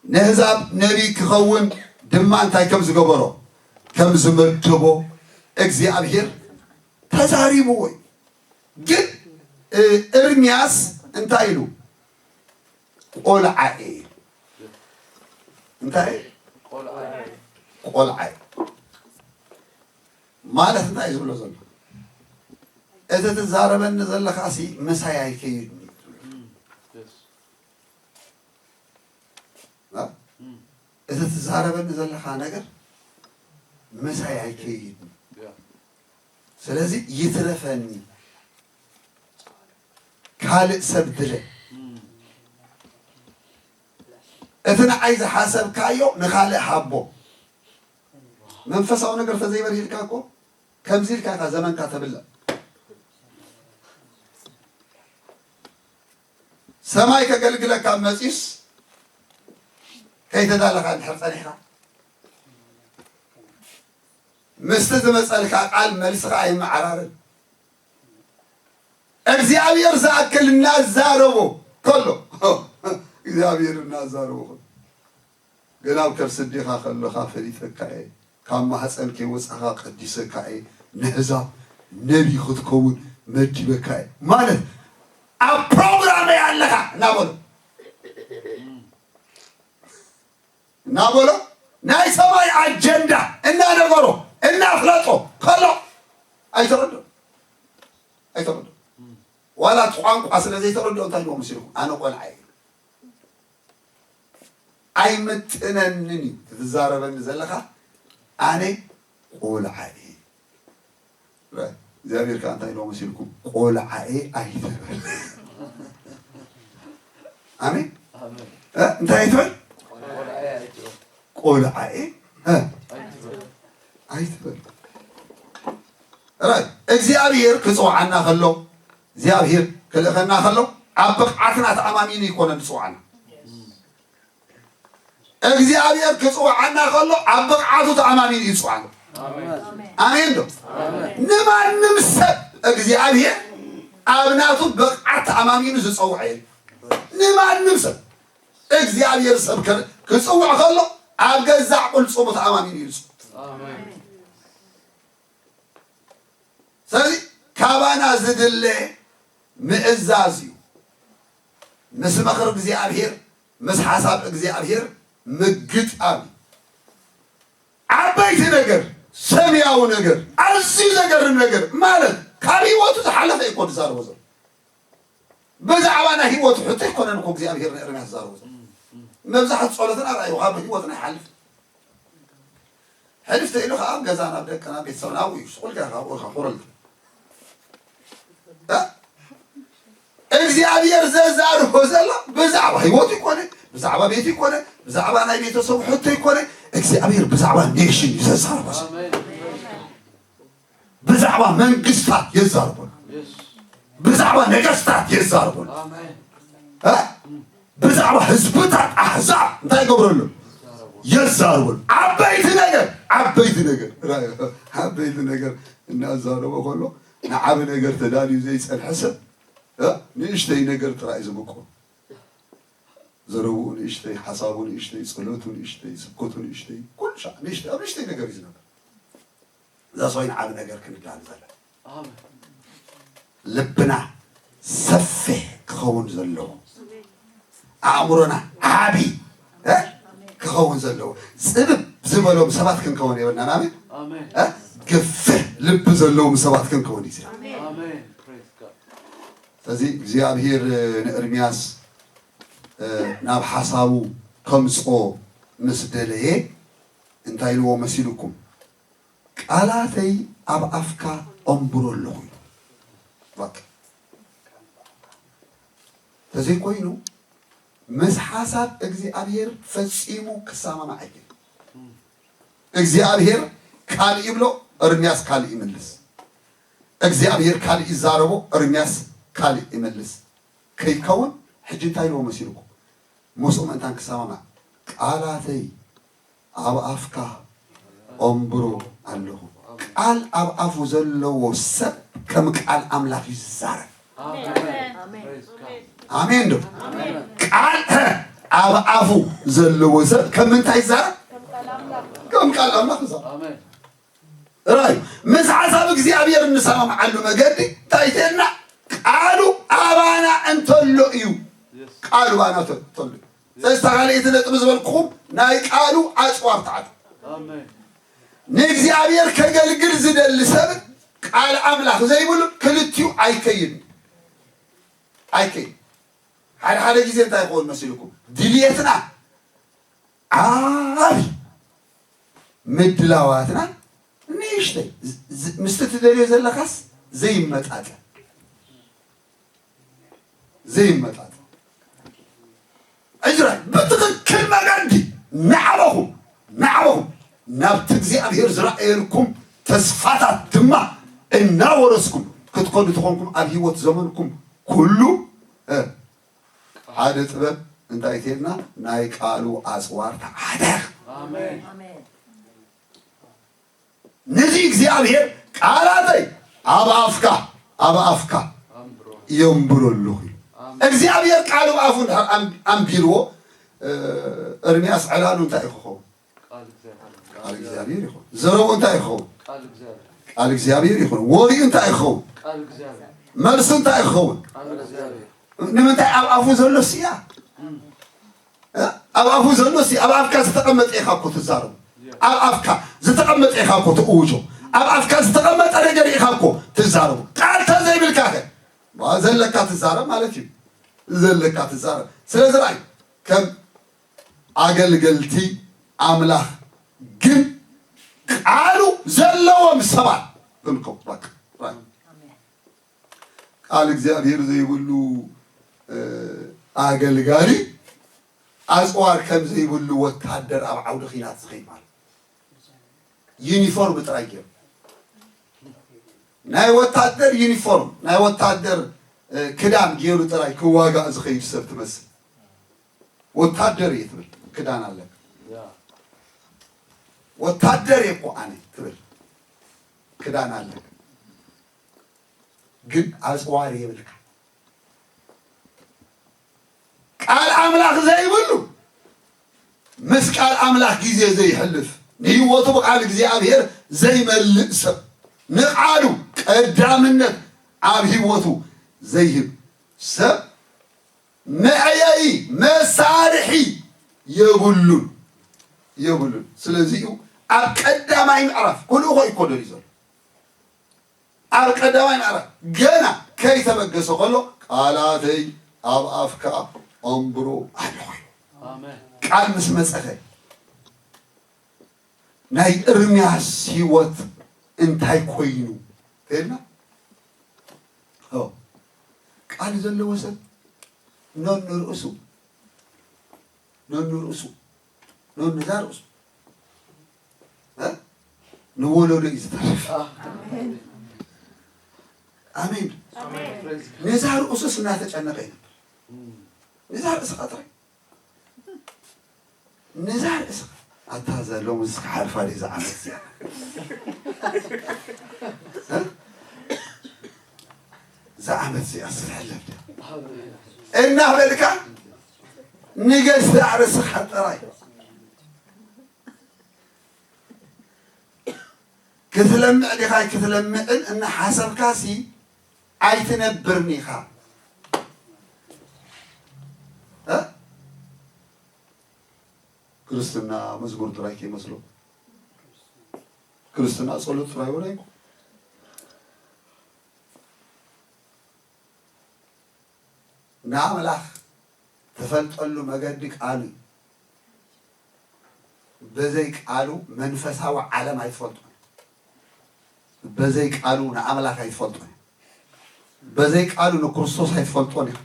ነህዛብ ነቢይ ክኸውን ድማ እንታይ ከም ዝገበሮ፣ ከም ዝመደቦ እግዚኣብሔር ተዛሪብዎ እዩ። ግን፣ እ፣ ኤርምያስ እንታይ ኢሉ? ቆልዓ እየ። እንታይ? ቆልዓ እየ። ማለት እንታይ እዩ ዝብሎ ዘሎ? እቲ ትዛረበኒ ዘለኻሲ ምሳይ ኣይከይድን እዩ። እ? እቲ ትዛረበኒ ዘለኻ ነገር ምሳይ ኣይከይድን። ስለዚ ይትረፈኒ፣ ካልእ ሰብ ድለ። እቲ ንዓይ ዝሓሰብካዮ ንኻልእ ሃቦ። መንፈሳዊ ነገር ተዘይበርሂልካ እኮ ከምዚ ኢልካ ኢኻ ዘመንካ ተብልዕ። ሰማይ ከገልግለካ መጺኡስ ከይተዳለኻ እንድሕር ጸኒሕካ፣ ምስቲ ዝመጸልካ ቃል መልስኻ ኣይመዓራርን። እግዚኣብሔር ዝኣክል እናዛረቦ ከሎ፣ እግዚኣብሔር እናዛረቦ ከሎ፣ ገና ኣብ ከርሲ ኣዴኻ ከለኻ ፈሊጠካ እየ፣ ካብ ማህፀን ከይወፃኻ ቀዲሰካ እየ፣ ንህዛብ ነቢይ ክትከውን መዲበካ እየ ማለት ኣብ ፕሮግራመይ ኣለኻ እናበሎ፣ እናበሎ ናይ ሰማይ ኣጀንዳ እናነገሮ እናፍለጦ ከሎ ኣይተረድኦ፣ ኣይተረድኦ። ዋላ እቲ ቋንቋ ስለ ዘይተረድኦ እንታይ ኢልዎ መሲልኩም? ኣነ ቆልዓ እየ። ኣይምጥነንን እዩ ትዛረበኒ ዘለኻ፣ ኣነ ቆልዓ እየ። እግዚኣብሔር ከኣ እንታይ ኢልዎ መሲልኩም? ቆልዓ እየ ኣይትበል። ኣሜን። ኣሜን። እ? እንታይ ኣይትበል? ቆልዓ እየ ኣይትበል። ቆልዓ እየ፣ እ? ኣይትበል። ኣይትበል። ራይ፣ እግዚኣብሔር ክጽውዓና ከሎ፣ እግዚኣብሔር ክልእኸና ከሎ፣ ኣብ ብቕዓትና ተኣማሚኑ ይኮነን ዝጽውዓና። እግዚኣብሔር ክጽውዓና ከሎ፣ ኣብ ብቕዓቱ ተኣማሚኑ እዩ ዝጽውዓና። ኣሜን ዶ? ንማንም ሰብ እግዚኣብሔር ኣብ ናቱ ብቕዓት ተኣማሚኑ ዝጸውዐ የለን። ንማንም ሰብ እግዚኣብሔር ሰብ ከ-፣ ክጽውዕ ከሎ፣ ኣብ ገዛእ ቅልጽሙ ተኣማሚኑ እዩ ዝጽውዕ። ስለዚ ካባና ዝድለ ምእዛዝ እዩ። ምስ ምኽሪ እግዚኣብሔር፣ ምስ ሓሳብ እግዚኣብሔር ምግጣም እዩ። ዓበይቲ ነገር፣ ሰማያዊ ነገር፣ ኣዝዩ ዘገርም ነገር ማለት ካብ ህይወቱ ዝሓለፈ እዩ እኮ ዝዛረቦ ዘሎ። ብዛዕባ ናይ ህይወቱ ሕቶ ኣይኮነን እኮ እግዚኣብሔር ንኤርምያስ ዝዛረቦ ዘሎ። መብዛሕትኡ ጸሎትና ርኣይዎ ካብ ህይወትና ይሓልፍ። ሕልፍ ተኢሉ ከዓ ኣብ ገዛና፣ ኣብ ደቅና፣ ቤተሰብና ኣብኡ እዩ። ስቑል ገይርካ ኣብኡ ኢኻ ኮረልካ። እ? እግዚኣብሔር ዘዛርቦ ዘሎ ብዛዕባ ህይወቱ ይኮነ፣ ብዛዕባ ቤቱ ይኮነ፣ ብዛዕባ ናይ ቤተሰቡ ሕቶ ይኮነ፣ እግዚኣብሔር ብዛዕባ ኔሽን እዩ ዘዛርቦ ዘሎ። ብዛዕባ መንግስታት የዛርቦ። ብዛዕባ ነገስታት የዛርቡን። ብዛዕባ ህዝብታት ኣሕዛብ እንታይ ይገብረሉ? የዛርቡን። ዓበይቲ ነገር ዓበይቲ ነገር ዓበይቲ ነገር እናዛረበ ከሎ ንዓብ ነገር ተዳልዩ ዘይፀንሐ ሰብ ንእሽተይ ነገር ጥራይ ዝብቁ ዘረብኡ ንእሽተይ፣ ሓሳቡ ንእሽተይ፣ ጸሎቱ ንእሽተይ፣ ስብከቱ ንእሽተይ፣ ኩሉ ሻዕ ንእሽተይ፣ ኣብ ንእሽተይ ነገር እዩ ዝነብር። እዛ ሰበይን ዓቢ ነገር ክንዳል ዘለ ልብና ሰፊሕ ክኸውን ዘለዎ ኣእምሮና ዓቢ ክኸውን ዘለዎ ጽብብ ዝበሎም ሰባት ክንከውን የብልናን። ኣሜን። ግፍሕ ልቢ ዘለዎም ሰባት ክንከውን እዩ። ስለዚ እግዚኣብሔር ንእርምያስ ናብ ሓሳቡ ከምጽኦ ምስ ደለየ እንታይ ኢልዎ መሲልኩም? ቃላተይ ኣብ ኣፍካ ኣንብሮ ኣለኹ። ተዘይኮይኑ ምስ ሓሳብ እግዚኣብሔር ፈጺሙ ክሰማማዕ ኣይክእል። እግዚኣብሔር ካልእ ይብሎ፣ እርምያስ ካልእ ይምልስ። እግዚኣብሔር ካልእ ይዛረቦ፣ እርምያስ ካልእ ይመልስ። ከይከውን ሕጂ እንታይ ኢልዎ መሲልኩም? ምስኡ ምእንታን ክሰማማዕ ቃላተይ ኣብ ኣፍካ ኦምብሮ ኣለኹ። ቃል ኣብ ኣፉ ዘለዎ ሰብ ከም ቃል ኣምላኽ ይዛረብ። ኣሜን ዶ? ቃል ኣብ ኣፉ ዘለዎ ሰብ ከም ምንታይ ይዛረብ? ከም ቃል ኣምላኽ ይዛረብ። ራእዩ ምስ ሓሳብ እግዚኣብሔር እንሰማምዓሉ መገዲ እንታይ ይተና? ቃሉ ኣባና እንተሎ እዩ። ቃሉ ባና ተሎ። ስለዚ ካልኣይቲ ነጥቢ ዝበልኩኹም ናይ ቃሉ ኣፅዋር ተዓት ንእግዚኣብሔር ከገልግል ዝደሊ ሰብ ቃል ኣምላኽ ዘይብሉ ክልቲኡ ኣይከይድን ኣይከይድ ሓደ ሓደ ግዜ እንታይ ይኸውን መሲልኩም ድልየትና ዓቢ ምድላዋትና ንእሽተይ ምስቲ ትደልዮ ዘለኻስ ዘይመጣጠን ዘይመጣጠን እዝራይ ብትኽክል መገዲ ናዕበኹም ናዕበኹም ናብቲ እግዚኣብሔር ዝረኣየልኩም ተስፋታት ድማ እናወረስኩም ክትከዱ ተኾንኩም ኣብ ህይወት ዘመንኩም ኩሉ ሓደ ጥበብ እንታይ ቴልና ናይ ቃሉ ኣፅዋር ተዓደር ነዚ እግዚኣብሔር ቃላተይ ኣብ ኣፍካ ኣብ ኣፍካ የንብሮ ኣለኹ እግዚኣብሔር ቃሉ ኣፉ ኣንቢርዎ እርምያስ ዕላሉ እንታይ ክኸውን ቃል እግዚኣብሔር ይኹን ዘረቡ እንታይ ይኸውን ቃል እግዚኣብሔር ይኹን ወሪኡ እንታይ ይኸውን መልሱ እንታይ ይኸውን ንምንታይ ኣብ ኣፉ ዘሎ ስያ ኣብ ኣፉ ዘሎ ሲ ኣብ ኣፍካ ዝተቐመጠ ኢኻ እኮ ትዛረቡ ኣብ ኣፍካ ዝተቐመጠ ኢኻ እኮ ትእውጆ ኣብ ኣፍካ ዝተቐመጠ ነገር ኢኻ እኮ ትዛረቡ ቃል ተዘይብልካ ከ ዘለካ ትዛረብ ማለት እዩ ዘለካ ትዛረብ ስለዚ ራይ ከም ኣገልገልቲ ኣምላኽ ግን ቃሉ ዘለዎም ሰባት ክንከው ቃል እግዚኣብሔር ዘይብሉ ኣገልጋሊ ኣፅዋር ከም ዘይብሉ ወታደር ኣብ ዓውዲ ኺናት ዝኸይድ ማለት ዩኒፎርም ጥራይ ገይሩ ናይ ወታደር ዩኒፎርም ናይ ወታደር ክዳን ገይሩ ጥራይ ክዋጋእ ዝኸይድ ሰብ ትመስል ወታደር እየ ትብል ክዳን ኣለካ ወታደር እየ እኮ ኣነ ትብል ክዳን ኣለካ ግን ኣፅዋር የብልካ ቃል ኣምላኽ ዘይብሉ ምስ ቃል ኣምላኽ ግዜ ዘይሕልፍ ንህይወቱ ብቃል እግዚኣብሔር ዘይመልእ ሰብ ንቃሉ ቀዳምነት ኣብ ህይወቱ ዘይህብ ሰብ መዕየይ መሳርሒ የብሉን የብሉን ስለዚ እዩ ኣብ ቀዳማይ ምዕራፍ ኩልኡ ኮ ይኮደል እዩ ዘሎ ኣብ ቀዳማይ ምዕራፍ ገና ከይተበገሰ ከሎ ቃላተይ ኣብ ኣፍካ ኣንብሮ ኣለኹ ቃል ምስ መፀኸ ናይ እርምያስ ህይወት እንታይ ኮይኑ ተልና ቃል ዘለዎ ሰብ ነንርእሱ ነንርእሱ ነንዛ ርእሱ ንወለዶ እዩ ዝተርፍ ኣሜን። ነዛ ርእሱስ እናተጨነቐ ይነብር። ነዛ ርእስኻ ጥራይ፣ ነዛ ርእስኻ። ኣታ ዘሎም እዚ ክሓልፋ ድዩ እዛ ዓመት እዚኣ? እ? እዛ ዓመት እዚኣ ስትሕለፍ ድያ? እናበልካ ንገዛእ ርእስኻ ጥራይ ክትለምዕ ዲኻ ኣይክትለምዕን እናሓሰብካሲ ኣይትነብርን ኢኻ። እ? ክርስትና መዝሙር ጥራይ ከይመስሎ። ክርስትና ጸሎት ጥራይ እውን ኣይኮን። ንኣምላኽ ትፈልጠሉ መገዲ ቃሉ እዩ። በዘይ ቃሉ መንፈሳዊ ዓለም ኣይትፈልጦን። በዘይ ቃሉ ንኣምላኽ ኣይትፈልጦን። በዘይ ቃሉ ንክርስቶስ ኣይትፈልጦን ኢኻ።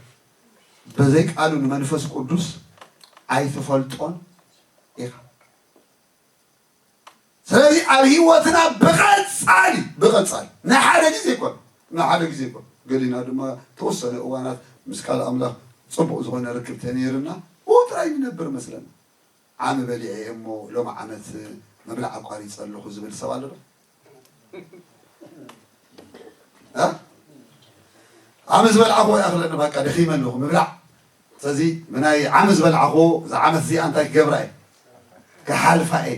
በዘይ ቃሉ ንመንፈስ ቅዱስ ኣይትፈልጦን ኢኻ። ስለዚ ኣብ ህይወትና ብቐጻሊ፣ ብቐጻሊ፣ ንሓደ ግዜ ይኮን፣ ንሓደ ግዜ ይኮን፣ ገሊና ድማ ተወሰነ እዋናት ምስ ካልእ ኣምላኽ ጽቡቕ ዝኾነ ርክብ ተነይርና፣ ብኡ ጥራይ ንነብር መስለና። ዓሚ በሊዐ እየ እሞ ሎሚ ዓመት ምብላዕ ኣቋሪጸ ኣለኹ ዝብል ሰብ ኣሎ ዶ? እ? ዓሚ ዝበልዓኹ ይኣኽለኒ፣ በቃ ደኺመ ኣለኹ ምብላዕ። ስለዚ ብናይ ዓሚ ዝበልዓኹ እዛ ዓመት እዚኣ እንታይ ክገብራ እየ? ክሓልፋ እየ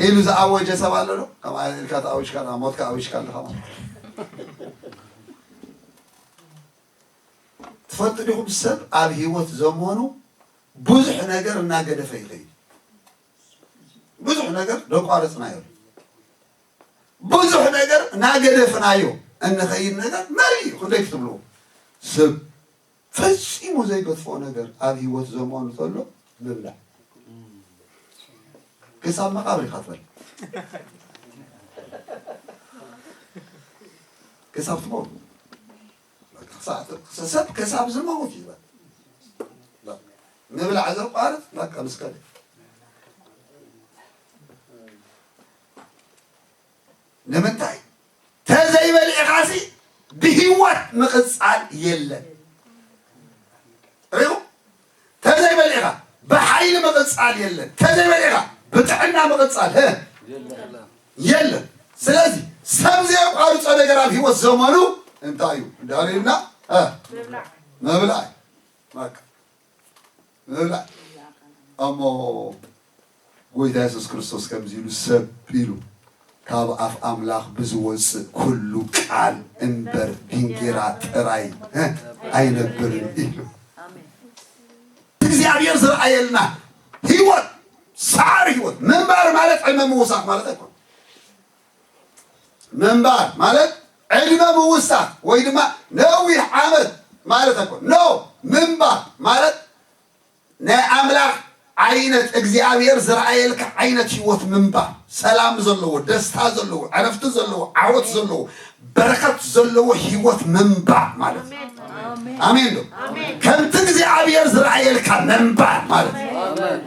ኢሉ ዝኣወጀ ሰብ ኣሎ ዶ? ከምኣ ኢልካ ተኣዊጅካ፣ ሞትካ ኣዊጅካ ኣለኻ ማለት እዩ። ትፈልጡ ዲኹም? ሰብ ኣብ ህይወት ዘመኑ ብዙሕ ነገር እናገደፈ ይኸይድ። ብዙሕ ነገር ዘቋረጽናዮ፣ ብዙሕ ነገር እናገደፍናዮ እንኸይድ ነገር መን እዩ? ክንደይ ክትብልዎ? ሰብ ፈጺሙ ዘይገድፎ ነገር ኣብ ህይወት ዘመኑ ዘሎ ምብላዕ። ክሳብ መቓብር ኢኻ ትበልዕ። ክሳብ ትመውት። በቃ ክሳብ፣ ሰብ ክሳብ ዝመውት እዩ። በቃ ምብላዕ ዘቋርጽ በቃ ምስ ከደ። ንምንታይ? ተዘይበሊዕኻሲ ብህይወት ምቕጻል የለን። ሪኡ? ተዘይበሊዕኻ ብሓይሊ ምቕጻል የለን። ተዘይበሊዕኻ ብጥዕና ምቕጻል፣ ሀ? የለን። ስለዚ ሰብ ዘየቋርጾ ነገር ኣብ ህይወት ዘመኑ እንታይ እዩ? እንዳልና፣ እ? ምብላዕ። ምብላዕ። በቃ። ምብላዕ። እሞ ጎይታ የሱስ ክርስቶስ ከምዚ ኢሉ፣ ሰብ ኢሉ፣ ካብ ኣፍ ኣምላኽ ብዝወጽእ ኩሉ ቃል እምበር ብእንጌራ ጥራይ፣ እ፣ ኣይነብርን ኢሉ። እግዚኣብሔር ዝረኣየልና ህይወት፣ ሰዓሪ ህይወት፣ ምንባር ማለት ዕድመ ምውሳኽ ማለት ኣይኮነን። ምንባር ማለት ዕድመ ምውሳኽ ወይ ድማ ነዊሕ ዓመት ማለት ኣይኮነን። ኖ፣ ምንባር ማለት ናይ ኣምላኽ ዓይነት፣ እግዚኣብሔር ዝረኣየልካ ዓይነት ህይወት ምንባር፣ ሰላም ዘለዎ፣ ደስታ ዘለዎ፣ ዕረፍቲ ዘለዎ፣ ዓወት ዘለዎ፣ በረኸት ዘለዎ ህይወት ምንባር ማለት እዩ። ኣሜን። ኣሜን ዶ? ኣሜን። ከምቲ እግዚኣብሔር ዝረኣየልካ ምንባር ማለት እዩ። ኣሜን።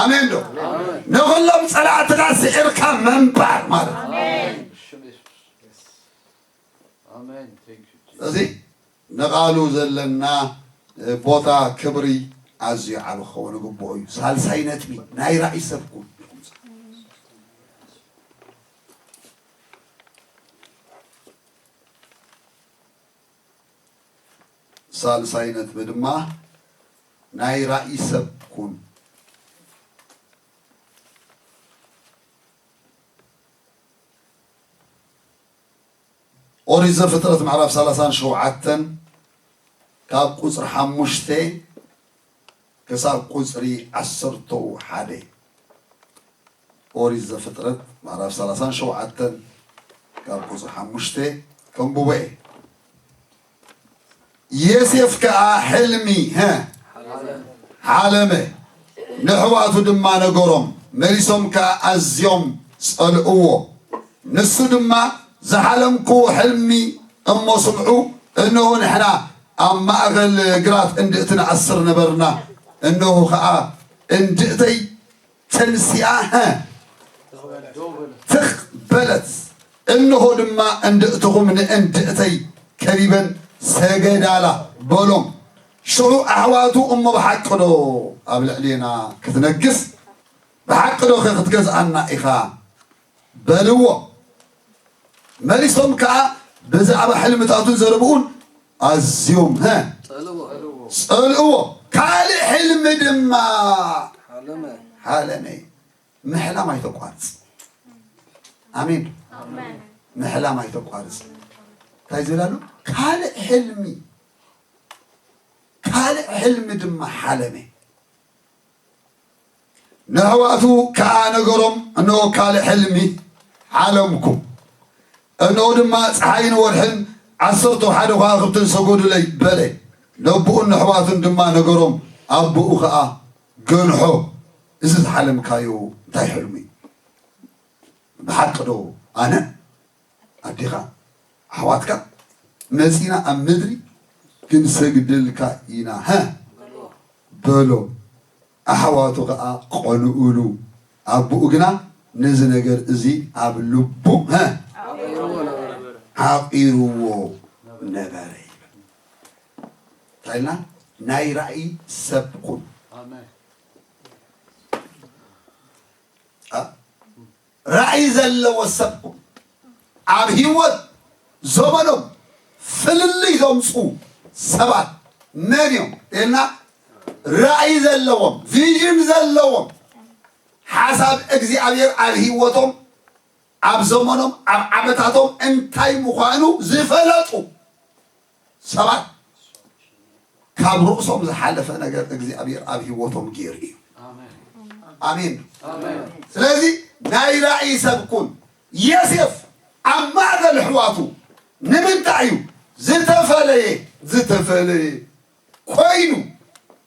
ኣሜን ዶ? ኣሜን። ንኹሎም ጸላእትኻ ስዒርካ ምንባር ማለት እዩ። ኣሜን። ኣሜን። Thank you, Jesus። እዚ ንቓሉ ዘለና ቦታ ክብሪ ኣዝዩ ዓቢ ክኸውን ግብኦ እዩ። ሳልሳይ ነጥቢ ናይ ራእይ ሰብ ኩን። ሳልሳይ ነጥቢ ድማ ናይ ራእይ ሰብ ኩን። ኦሪት ዘፍጥረት ምዕራፍ ሰላሳን ሸውዓተን ካብ ቁጽሪ ሓሙሽተ ክሳብ ቁጽሪ ዓሰርተው ሓደ። ኦሪት ዘፍጥረት ምዕራፍ ሰላሳን ሸውዓተን ካብ ቁጽሪ ሓሙሽተ ከንብቦ እየ። ዮሴፍ ከኣ ሕልሚ፣ ሀ፣ ሓለመ፣ ነሕዋቱ ድማ ነገሮም። መሊሶም ከኣ ኣዝዮም ጸልእዎ። ንሱ ድማ፣ ዝሓለምክዎ ሕልሚ እሞ ስምዑ፣ እንሆ ንሕና ኣብ ማእከል ግራት እንድእቲ ንኣስር ነበርና፣ እንሆ ኸኣ እንድእተይ ተንሲኣ፣ ሀ፣ ትኽ በለት፣ እንሆ ድማ እንድእትኹም ንእንድእተይ ከቢበን ሰገዳላ በሎም። ሽዑ ኣሕዋቱ እሞ ብሓቂ ዶ ኣብ ልዕሌና ክትነግስ ብሓቂ ዶ ኸ ክትገዝኣና ኢኻ በልዎ። መሊሶም ከኣ ብዛዕባ ሕልምታቱን ዘረብኡን ኣዝዮም ጸልእዎ። ካልእ ሕልሚ ድማ ሓለመ። ምሕላም ኣይተቋርጽ። ኣሜን። ምሕላም ኣይተቋርጽ። እንታይ ዝብል ኣሎ? ካልእ ሕልሚ ካልእ ሕልሚ ድማ ሓለመ። ነሕዋቱ ከኣ ነገሮም፣ እንሆ ካልእ ሕልሚ ሓለምኩ፣ እንሆ ድማ ጸሓይን ወርሕን ዓሰርተ ሓደ ከዋኽብትን ሰገዱለይ በለ። ነቦኡን ነሕዋቱን ድማ ነገሮም፣ ኣቦኡ ኸኣ ገንሖ፣ እዚ ዝሓለምካዮ እንታይ ሕልሚ እዩ? ብሓቂ ዶ ኣነ ኣዴኻ ኣሕዋትካ መጺና ኣብ ምድሪ ክንሰግደልካ ኢና፣ ሀ፣ በሎ። ኣሕዋቱ ኸኣ ቐንኡሉ። ኣቦኡ ግና ነዚ ነገር እዚ ኣብ ልቡ፣ ሀ፣ ዓቒርዎ ነበረ ይብል። እንታይ ኢልና? ናይ ራእይ ሰብ ኩን። ራእይ ዘለዎ ሰብ ኣብ ህይወት ዘመኖም ፍልልይ ዘምፁ ሰባት መን እዮም ኢልና፣ ራእይ ዘለዎም፣ ቪዥን ዘለዎም፣ ሓሳብ እግዚኣብሔር ኣብ ህይወቶም፣ ኣብ ዘመኖም፣ ኣብ ዓመታቶም እንታይ ምዃኑ ዝፈለጡ ሰባት ካብ ርእሶም ዝሓለፈ ነገር እግዚኣብሔር ኣብ ህይወቶም ገይሩ እዩ። ኣሜን። ስለዚ ናይ ራእይ ሰብ ኩን። ዮሴፍ ኣብ ማእከል ኣሕዋቱ ንምንታይ እዩ ዝተፈለየ? ዝተፈለየ ኮይኑ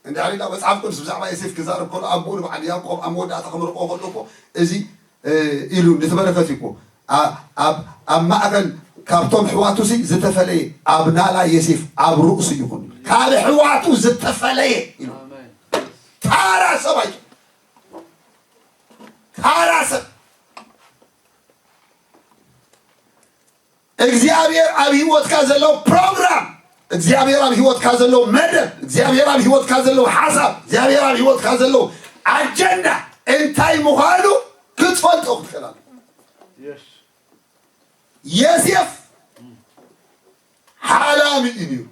እንድሕር ኢልና መጽሓፍ ቅዱስ ብዛዕባ ዮሴፍ ክዛረብ ከሎ ኣቦኡ ንበዓል ያዕቆብ ኣብ መወዳእታ ክምርቆ ከሎ እኮ እዚ ኢሉ ንትበረከት እኮ ኣብ ማእከል ካብቶም ኣሕዋቱሲ ዝተፈለየ ኣብ ናላ ዮሴፍ ኣብ ርእሱ ይኹን ካብ ኣሕዋቱ ዝተፈለየ ኢሉ። ታራ ሰብ ኣይ ታራ ሰብ እግዚኣብሔር ኣብ ህይወትካ ዘሎ ፕሮግራም፣ እግዚኣብሔር ኣብ ህይወትካ ዘሎ መደብ፣ እግዚኣብሔር ኣብ ህይወትካ ዘሎ ሓሳብ፣ እግዚኣብሔር ኣብ ህይወትካ ዘሎ ኣጀንዳ እንታይ ምዃኑ ክትፈልጦ ክትክእል ኣለካ። ዮሴፍ ሓላሚ እዩ ነይሩ።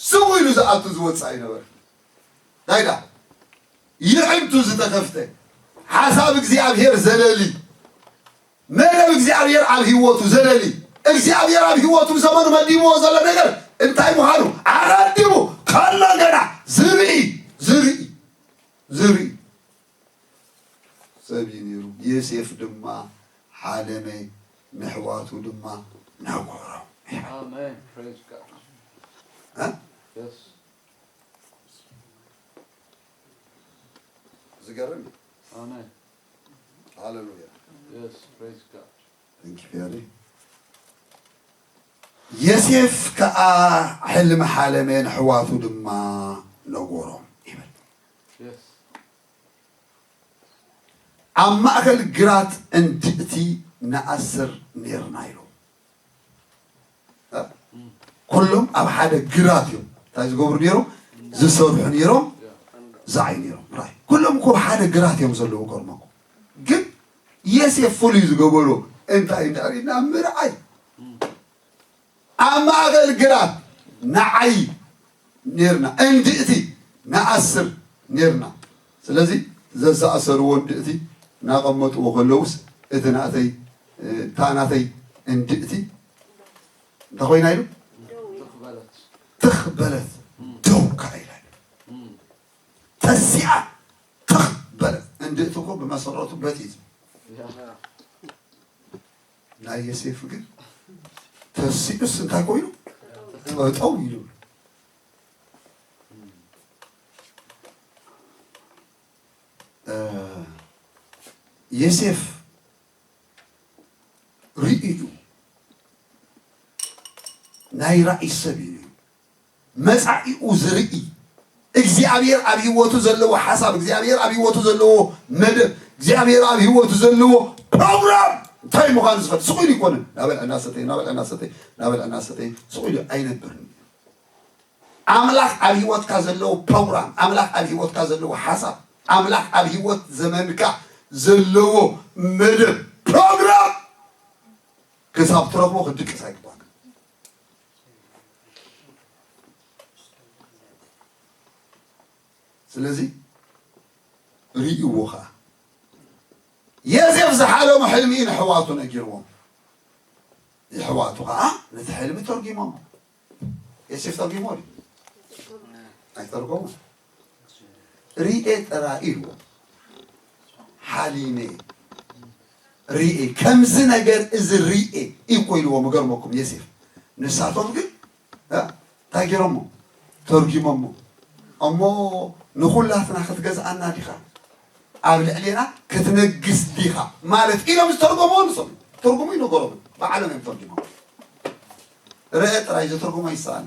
ስሙ ኢሉ ዝኣቱ ዝወፅእ ኣይነበረ። ናይዳ ይዕንቱ ዝተኸፍተ ሓሳብ እግዚኣብሔር ዘለሊ መደብ እግዚኣብሔር ኣብ ህይወቱ ዘለሊ እግዚኣብሔር ኣብ ህይወቱ ዘመኑ መዲብዎ ዘሎ ነገር እንታይ ምዃኑ ኣቐዲሙ ከሎ ገና ዝርኢ ዝርኢ ዝርኢ ሰብ እዩ ነይሩ። ዮሴፍ ድማ ሓለመ፣ ንኣሕዋቱ ድማ ነገሮም። ኣሜን። Praise God። እ? Yes። ዝገርም እዩ። ኣሜን። ሃሌሉያ። Yes, praise God። Thank you, Daddy። ዮሴፍ ከኣ ሕልሚ ሓለመ፣ ንኣሕዋቱ ድማ ነገሮም ይብል። Yes። ኣብ ማእከል ግራት እንድእቲ ንኣስር ኔርና ኢሎም። ኩሎም ኣብ ሓደ ግራት እዮም እንታይ ዝገብሩ ኔሮም? ዝሰርሑ ኔሮም። ዝዓይ ኔሮም ራይ ኩሎም እኮ ኣብ ሓደ ግራት እዮም ዘለዉ። ገርመኩም ግን ዮሴፍ ፍሉይ ዝገበሮ እንታይ እንዳሪና ምርዓይ ኣብ ማእከል ግራት ንዓይ ኔርና፣ እንድእቲ ንኣስር ኔርና። ስለዚ ዘዝኣሰርዎ እንድእቲ እናቐመጥዎ ከለውስ እቲ ናተይ እታ ናተይ እንድእቲ እንታይ ኮይና ኢሉ ትኽ በለት ደው ከዓ ኢላ ተሲኣ ትኽ በለት። እንድእቲ እኮ ብመሰረቱ በት እዩ። ናይ ዮሴፍ ግን ተሲኡስ እንታይ ኮይኑ ጠጠው ኢሉ ዮሴፍ ርእዩ ናይ ራእይ ሰብ እዩ። መጻኢኡ ዝርኢ እግዚኣብሔር ኣብ ህይወቱ ዘለዎ ሓሳብ እግዚኣብሔር ኣብ ህይወቱ ዘለዎ መደብ እግዚኣብሔር ኣብ ህይወቱ ዘለዎ ፕሮግራም እንታይ ምዃኑ ዝፈልጥ ስቕ ኢሉ ይኮንን። ናበልዐ እናሰተየ ናበልዐ እናሰተየ ናበልዐ እናሰተየ ስቕ ኢሉ ኣይነብርን። ኣምላኽ ኣብ ህይወትካ ዘለዎ ፕሮግራም፣ ኣምላኽ ኣብ ህይወትካ ዘለዎ ሓሳብ፣ ኣምላኽ ኣብ ህይወት ዘመንካ ዘለዎ መደብ ፕሮግራም ክሳብ ትረኽቦ ክትድቅስ ኣይግባእካ። ስለዚ ርእይዎ ኸዓ ዮሴፍ ዝሓለሞ ሕልሚ እዩ ንሕዋቱ ነጊርዎም። የሕዋቱ ኸዓ ነቲ ሕልሚ ተርጒሞሞ። ዮሴፍ ተርጒሞ ድዩ? ኣይተርጎሞን። ርኤ ጥራይ ኢልዎ። ሓሊመ ርኤ፣ ከምዚ ነገር እዚ ርኤ እኮ ኢልዎም። እገርመኩም ዮሴፍ። ንሳቶም ግን እ፣ እንታይ ገይሮሞ? ተርጒሞሞ። እሞ ንኹላትና ክትገዝኣና ዲኻ? ኣብ ልዕሌና ክትነግስ ዲኻ ማለት ኢሎም ዝተርጎምዎ ንሶም ትርጉሙ ይነገሮም ባዕሎም እዮም ተርጉሞም። ርአ ጥራይ ዘተርጉሞ ይሰኣል።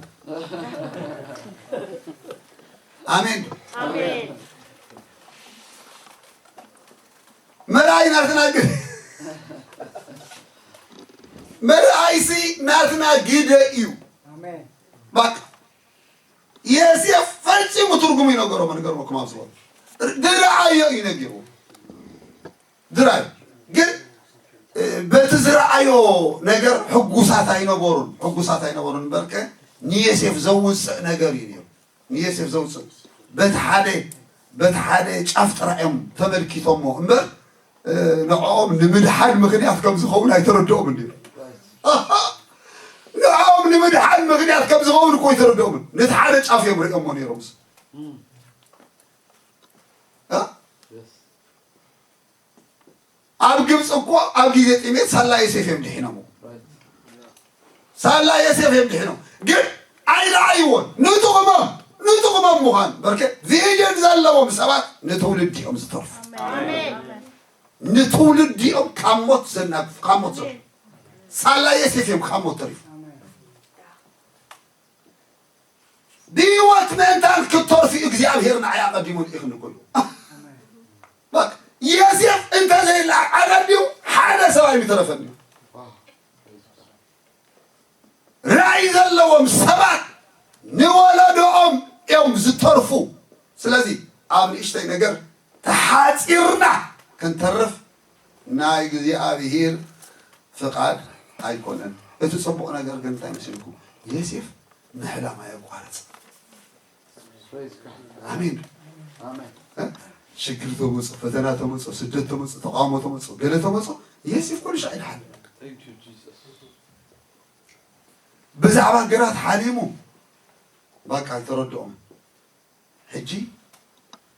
ኣሜን። ኣሜን። መርኣይ ናትና ግ- መርኣይሲ ናትና ግደ እዩ። ኣሜን። ባቃ የሴፍ ፈጺሙ ትርጉሙ ይነገሮም። ንገርመኩም ኣብ ዝበሉ ድረኣዮ እዩ ነጊርዎ። ድራይ ግን በቲ ዝረኣዮ ነገር ሕጉሳት ኣይነበሩን። ሕጉሳት ኣይነበሩን እምበርከ ንየሴፍ ዘውፅእ ነገር እዩ ነይሩ። ንየሴፍ ዘውፅእ በቲ ሓደ በቲ ሓደ ጫፍ ጥራይ እዮም ተመልኪቶሞ እምበር ንዕኦም ንምድሓን ምኽንያት ከም ዝኸውን ኣይተረድኦም እንዲ ንዕኦም ንምድሓን ምኽንያት ከም ዝኸውን እኮ ኣይተረድኦምን። ነቲ ሓደ ጫፍ እዮም ርእዮሞ ነይሮምስ ኣብ ግብፂ እኮ ኣብ ግዜ ጥሜት ሳላ ዮሴፍ እዮም ድሒኖም። ሳላ ዮሴፍ እዮም ድሒኖም። ግን ኣይረኣይዎን። ንጥቕሞም ንጥቕሞም ምዃን በርከ ቪዥን ዘለዎም ሰባት ንትውልዲ እዮም ዝተርፉ። ንትውልዲ እዮም ካብ ሞት ዘናግፉ፣ ካብ ሞት ዘ ሳላ ዮሴፍ እዮም ካብ ሞት ተሪፉ። ብህይወት ምእንታን ክትተርፊ እግዚኣብሔር ንዓይ ኣቐዲሙ ልኢኽኒ እኮ እዩ። በቃ ዮሴፍ እንተዘይለዓል ኣቐዲሙ ሓደ ሰብ ኣይምተረፈን እዩ። ራእይ ዘለዎም ሰባት ንወለዶኦም እዮም ዝተርፉ። ስለዚ ኣብ ንእሽተይ ነገር ተሓፂርና ክንተርፍ ናይ እግዚኣብሔር ፍቓድ ኣይኮነን። እቲ ጽቡቕ ነገር ግን እንታይ መሲልኩም? ዮሴፍ ምሕላም ኣየቋረጽ። ኣሜን። ሽግር ተመጾ፣ ፈተና ተመጾ፣ ስደት ተመጾ፣ ተቃውሞ ተመጾ፣ ገለ ተመጾ፣ ዮሴፍ ኩሉ ሻዕ ይድሓል። ብዛዕባ ግራት ሓሊሙ ባቃ ኣይተረድኦም። ሕጂ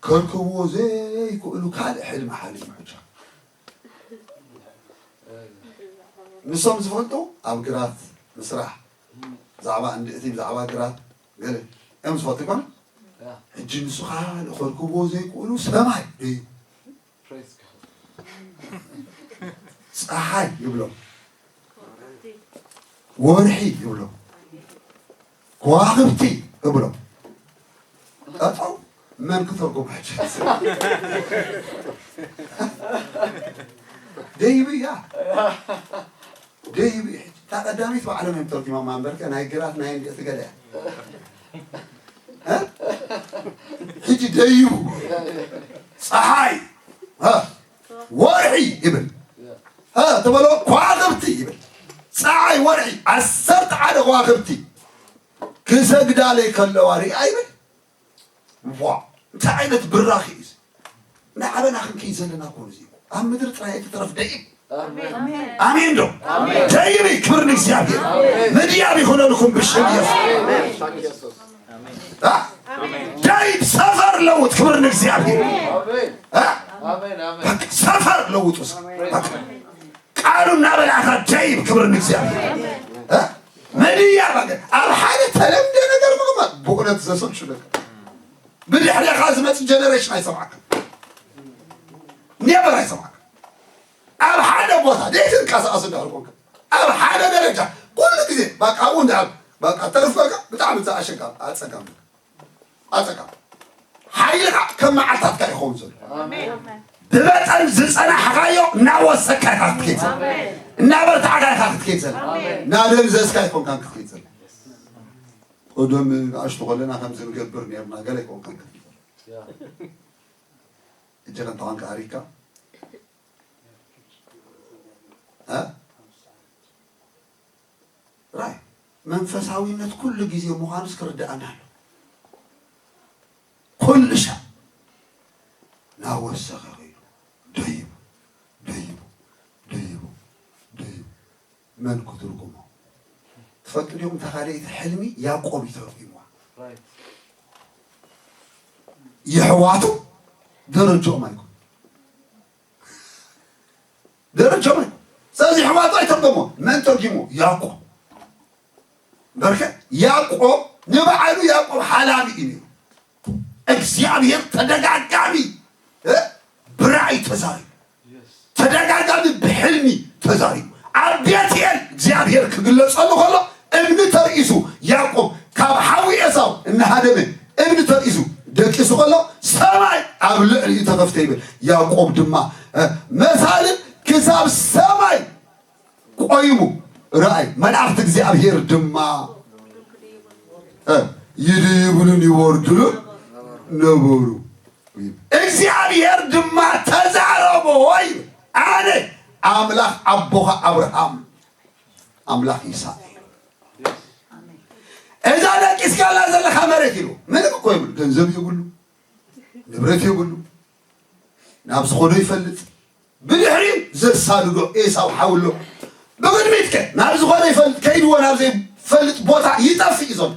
ከርክብዎ ዘይክእሉ ካልእ ሕልሚ ሓሊሙ። ሕጂ ንሶም ዝፈልጡ ኣብ ግራት ምስራሕ ብዛዕባ እንድእቲ ብዛዕባ ግራት ገለ እዮም ዝፈልጡ ይኮነ። ሕጂ ንሱ ካልእ ከርክብዎ ዘይክእሉ ሰማይ እዩ። ፀሓይ ይብሎም፣ ወርሒ ይብሎም፣ ከዋኽብቲ ይብሎም። ጠጠው መን ክተርጉም ሕጂ ደይቡ እያ ደይቡ እዩ። ሕጂ እታ ቀዳሚት ባዕሎም እዮም ተርጉሞማ እምበርከ ናይ ግራት ናይ እንድእቲ ገለ እያ። ሕጂ ደይቡ ፀሓይ ወርሒ ይብል ተበሎ ከዋኽብቲ ይብል ፀሓይ ወርሒ ዓሰርተ ሓደ ከዋኽብቲ ክሰግዳለይ ከለዋ ሪኣ ይብል። ዋ እንታይ ዓይነት ብራኽ እዩ ንዓበና ክንከይ ዘለና ኮኑ እዚ ኣብ ምድሪ ጥራይ ኣይትትረፍ ደይብ ኣሜን ዶ ደይብ ክብር ንእግዚኣብሔር ምድያብ ይኹነልኩም ብሽም ኢየሱስ ደይብ ሰፈር ለውጥ ክብር ንእግዚኣብሔር ሰፈር ለውጡ ቃሉ እናበላዕካ ደይብ ክብር ንእግዚኣብሔር ምድያብ ኣብ ሓደ ተለምደ ነገር ምቕማጥ ብእውነት ዘሰልቹ ነገር ብድሕሬኻ ዝመፅእ ጀነሬሽን ኣይሰማዕካ ኔቨር ኣይሰማዕካ ኣብ ሓደ ቦታ ዘይትንቀሳቀስ እንዳር ኮንካ ኣብ ሓደ ደረጃ ኩሉ ግዜ በቃ ኣብኡ እንዳ በቃ ተርፍካ ብጣዕሚ ዝኣሸጋም ኣፀጋም ኣፀጋም ሓይልካ ከም መዓልታትካ ይኸውን ዘሎ ብመጠን ዝጸናሕካዮ እናወሰካ ኢኻ ክትከይድ ዘለኻ። እናበርታዕካ ኢኻ ክትከይድ ዘለኻ። እናደንዘዝካ ኣይኮንካን ክትከይድ ዘለኻ። ቀደም ንኣሽቱ ከለና ከምዚ ንገብር ነርና፣ ገለ ኣይኮንካን ክትከይድ ዘለኻ። ሕጂ ከ እንታይ ኮንካ ኣሪካ? እ? ራይ መንፈሳዊነት ኩሉ ግዜ ምዃኑስ ክርድኣና ኣሎ። ኩሉ ሻዕ ናወሰኸ ኸይዱ ደይቡ፣ ደይቡ፣ ደይቡ፣ ደይቡ። መን ክትርጉሞ? ትፈልጡ ዲኹም? እታ ካልኣይቲ ሕልሚ ያዕቆብ እዩ ተርጒምዋ። የሕዋቱ ደረጅኦም ኣይኮን ደረጅኦም ኣይኮን። ስለዚ የሕዋቱ ኣይተርጎሞ። መን ተርጊሞ? ያዕቆብ። በርከ ያዕቆብ ንባዕሉ ያዕቆብ ሓላሚ እዩ ነይሩ። እግዚኣብሔር ተደጋጋሚ፣ እ፣ ብራእይ ተዛሪቡ፣ ተደጋጋሚ ብሕልሚ ተዛሪቡ። ኣብ ቤትኤል እግዚኣብሔር ክግለጸሉ ከሎ እምኒ ተርኢሱ፣ ያዕቆብ ካብ ሓዊ ኤሳው እናሃደመ እምኒ ተርኢሱ ደቂሱ ከሎ ሰማይ ኣብ ልዕሊኡ ተኸፍተ ይብል። ያዕቆብ ድማ፣ እ፣ መሳልል ክሳብ ሰማይ ቆይሙ ረኣይ። መላእክቲ እግዚኣብሔር ድማ፣ እ፣ ይድይብሉን ይወርዱሉን ነበሩ። እግዚኣብሔር ድማ ተዛረቦ፣ ወይ ኣነ ኣምላኽ ኣቦኻ ኣብርሃም፣ ኣምላኽ ይስሐቅ። እዛ ደቂስካላ ዘለኻ መሬት ኢሉ ምንም እኮ የብሉ፣ ገንዘብ የብሉ፣ ንብረት የብሉ፣ ናብ ዝኾዶ ይፈልጥ። ብድሕሪኡ ዘሳድዶ ኤሳው ሓውሎ። ብቕድሚት ከ ናብ ዝኾዶ ይፈልጥ፣ ከይድዎ ናብ ዘይፈልጥ ቦታ ይጠፍእ እዩ ዘሎ።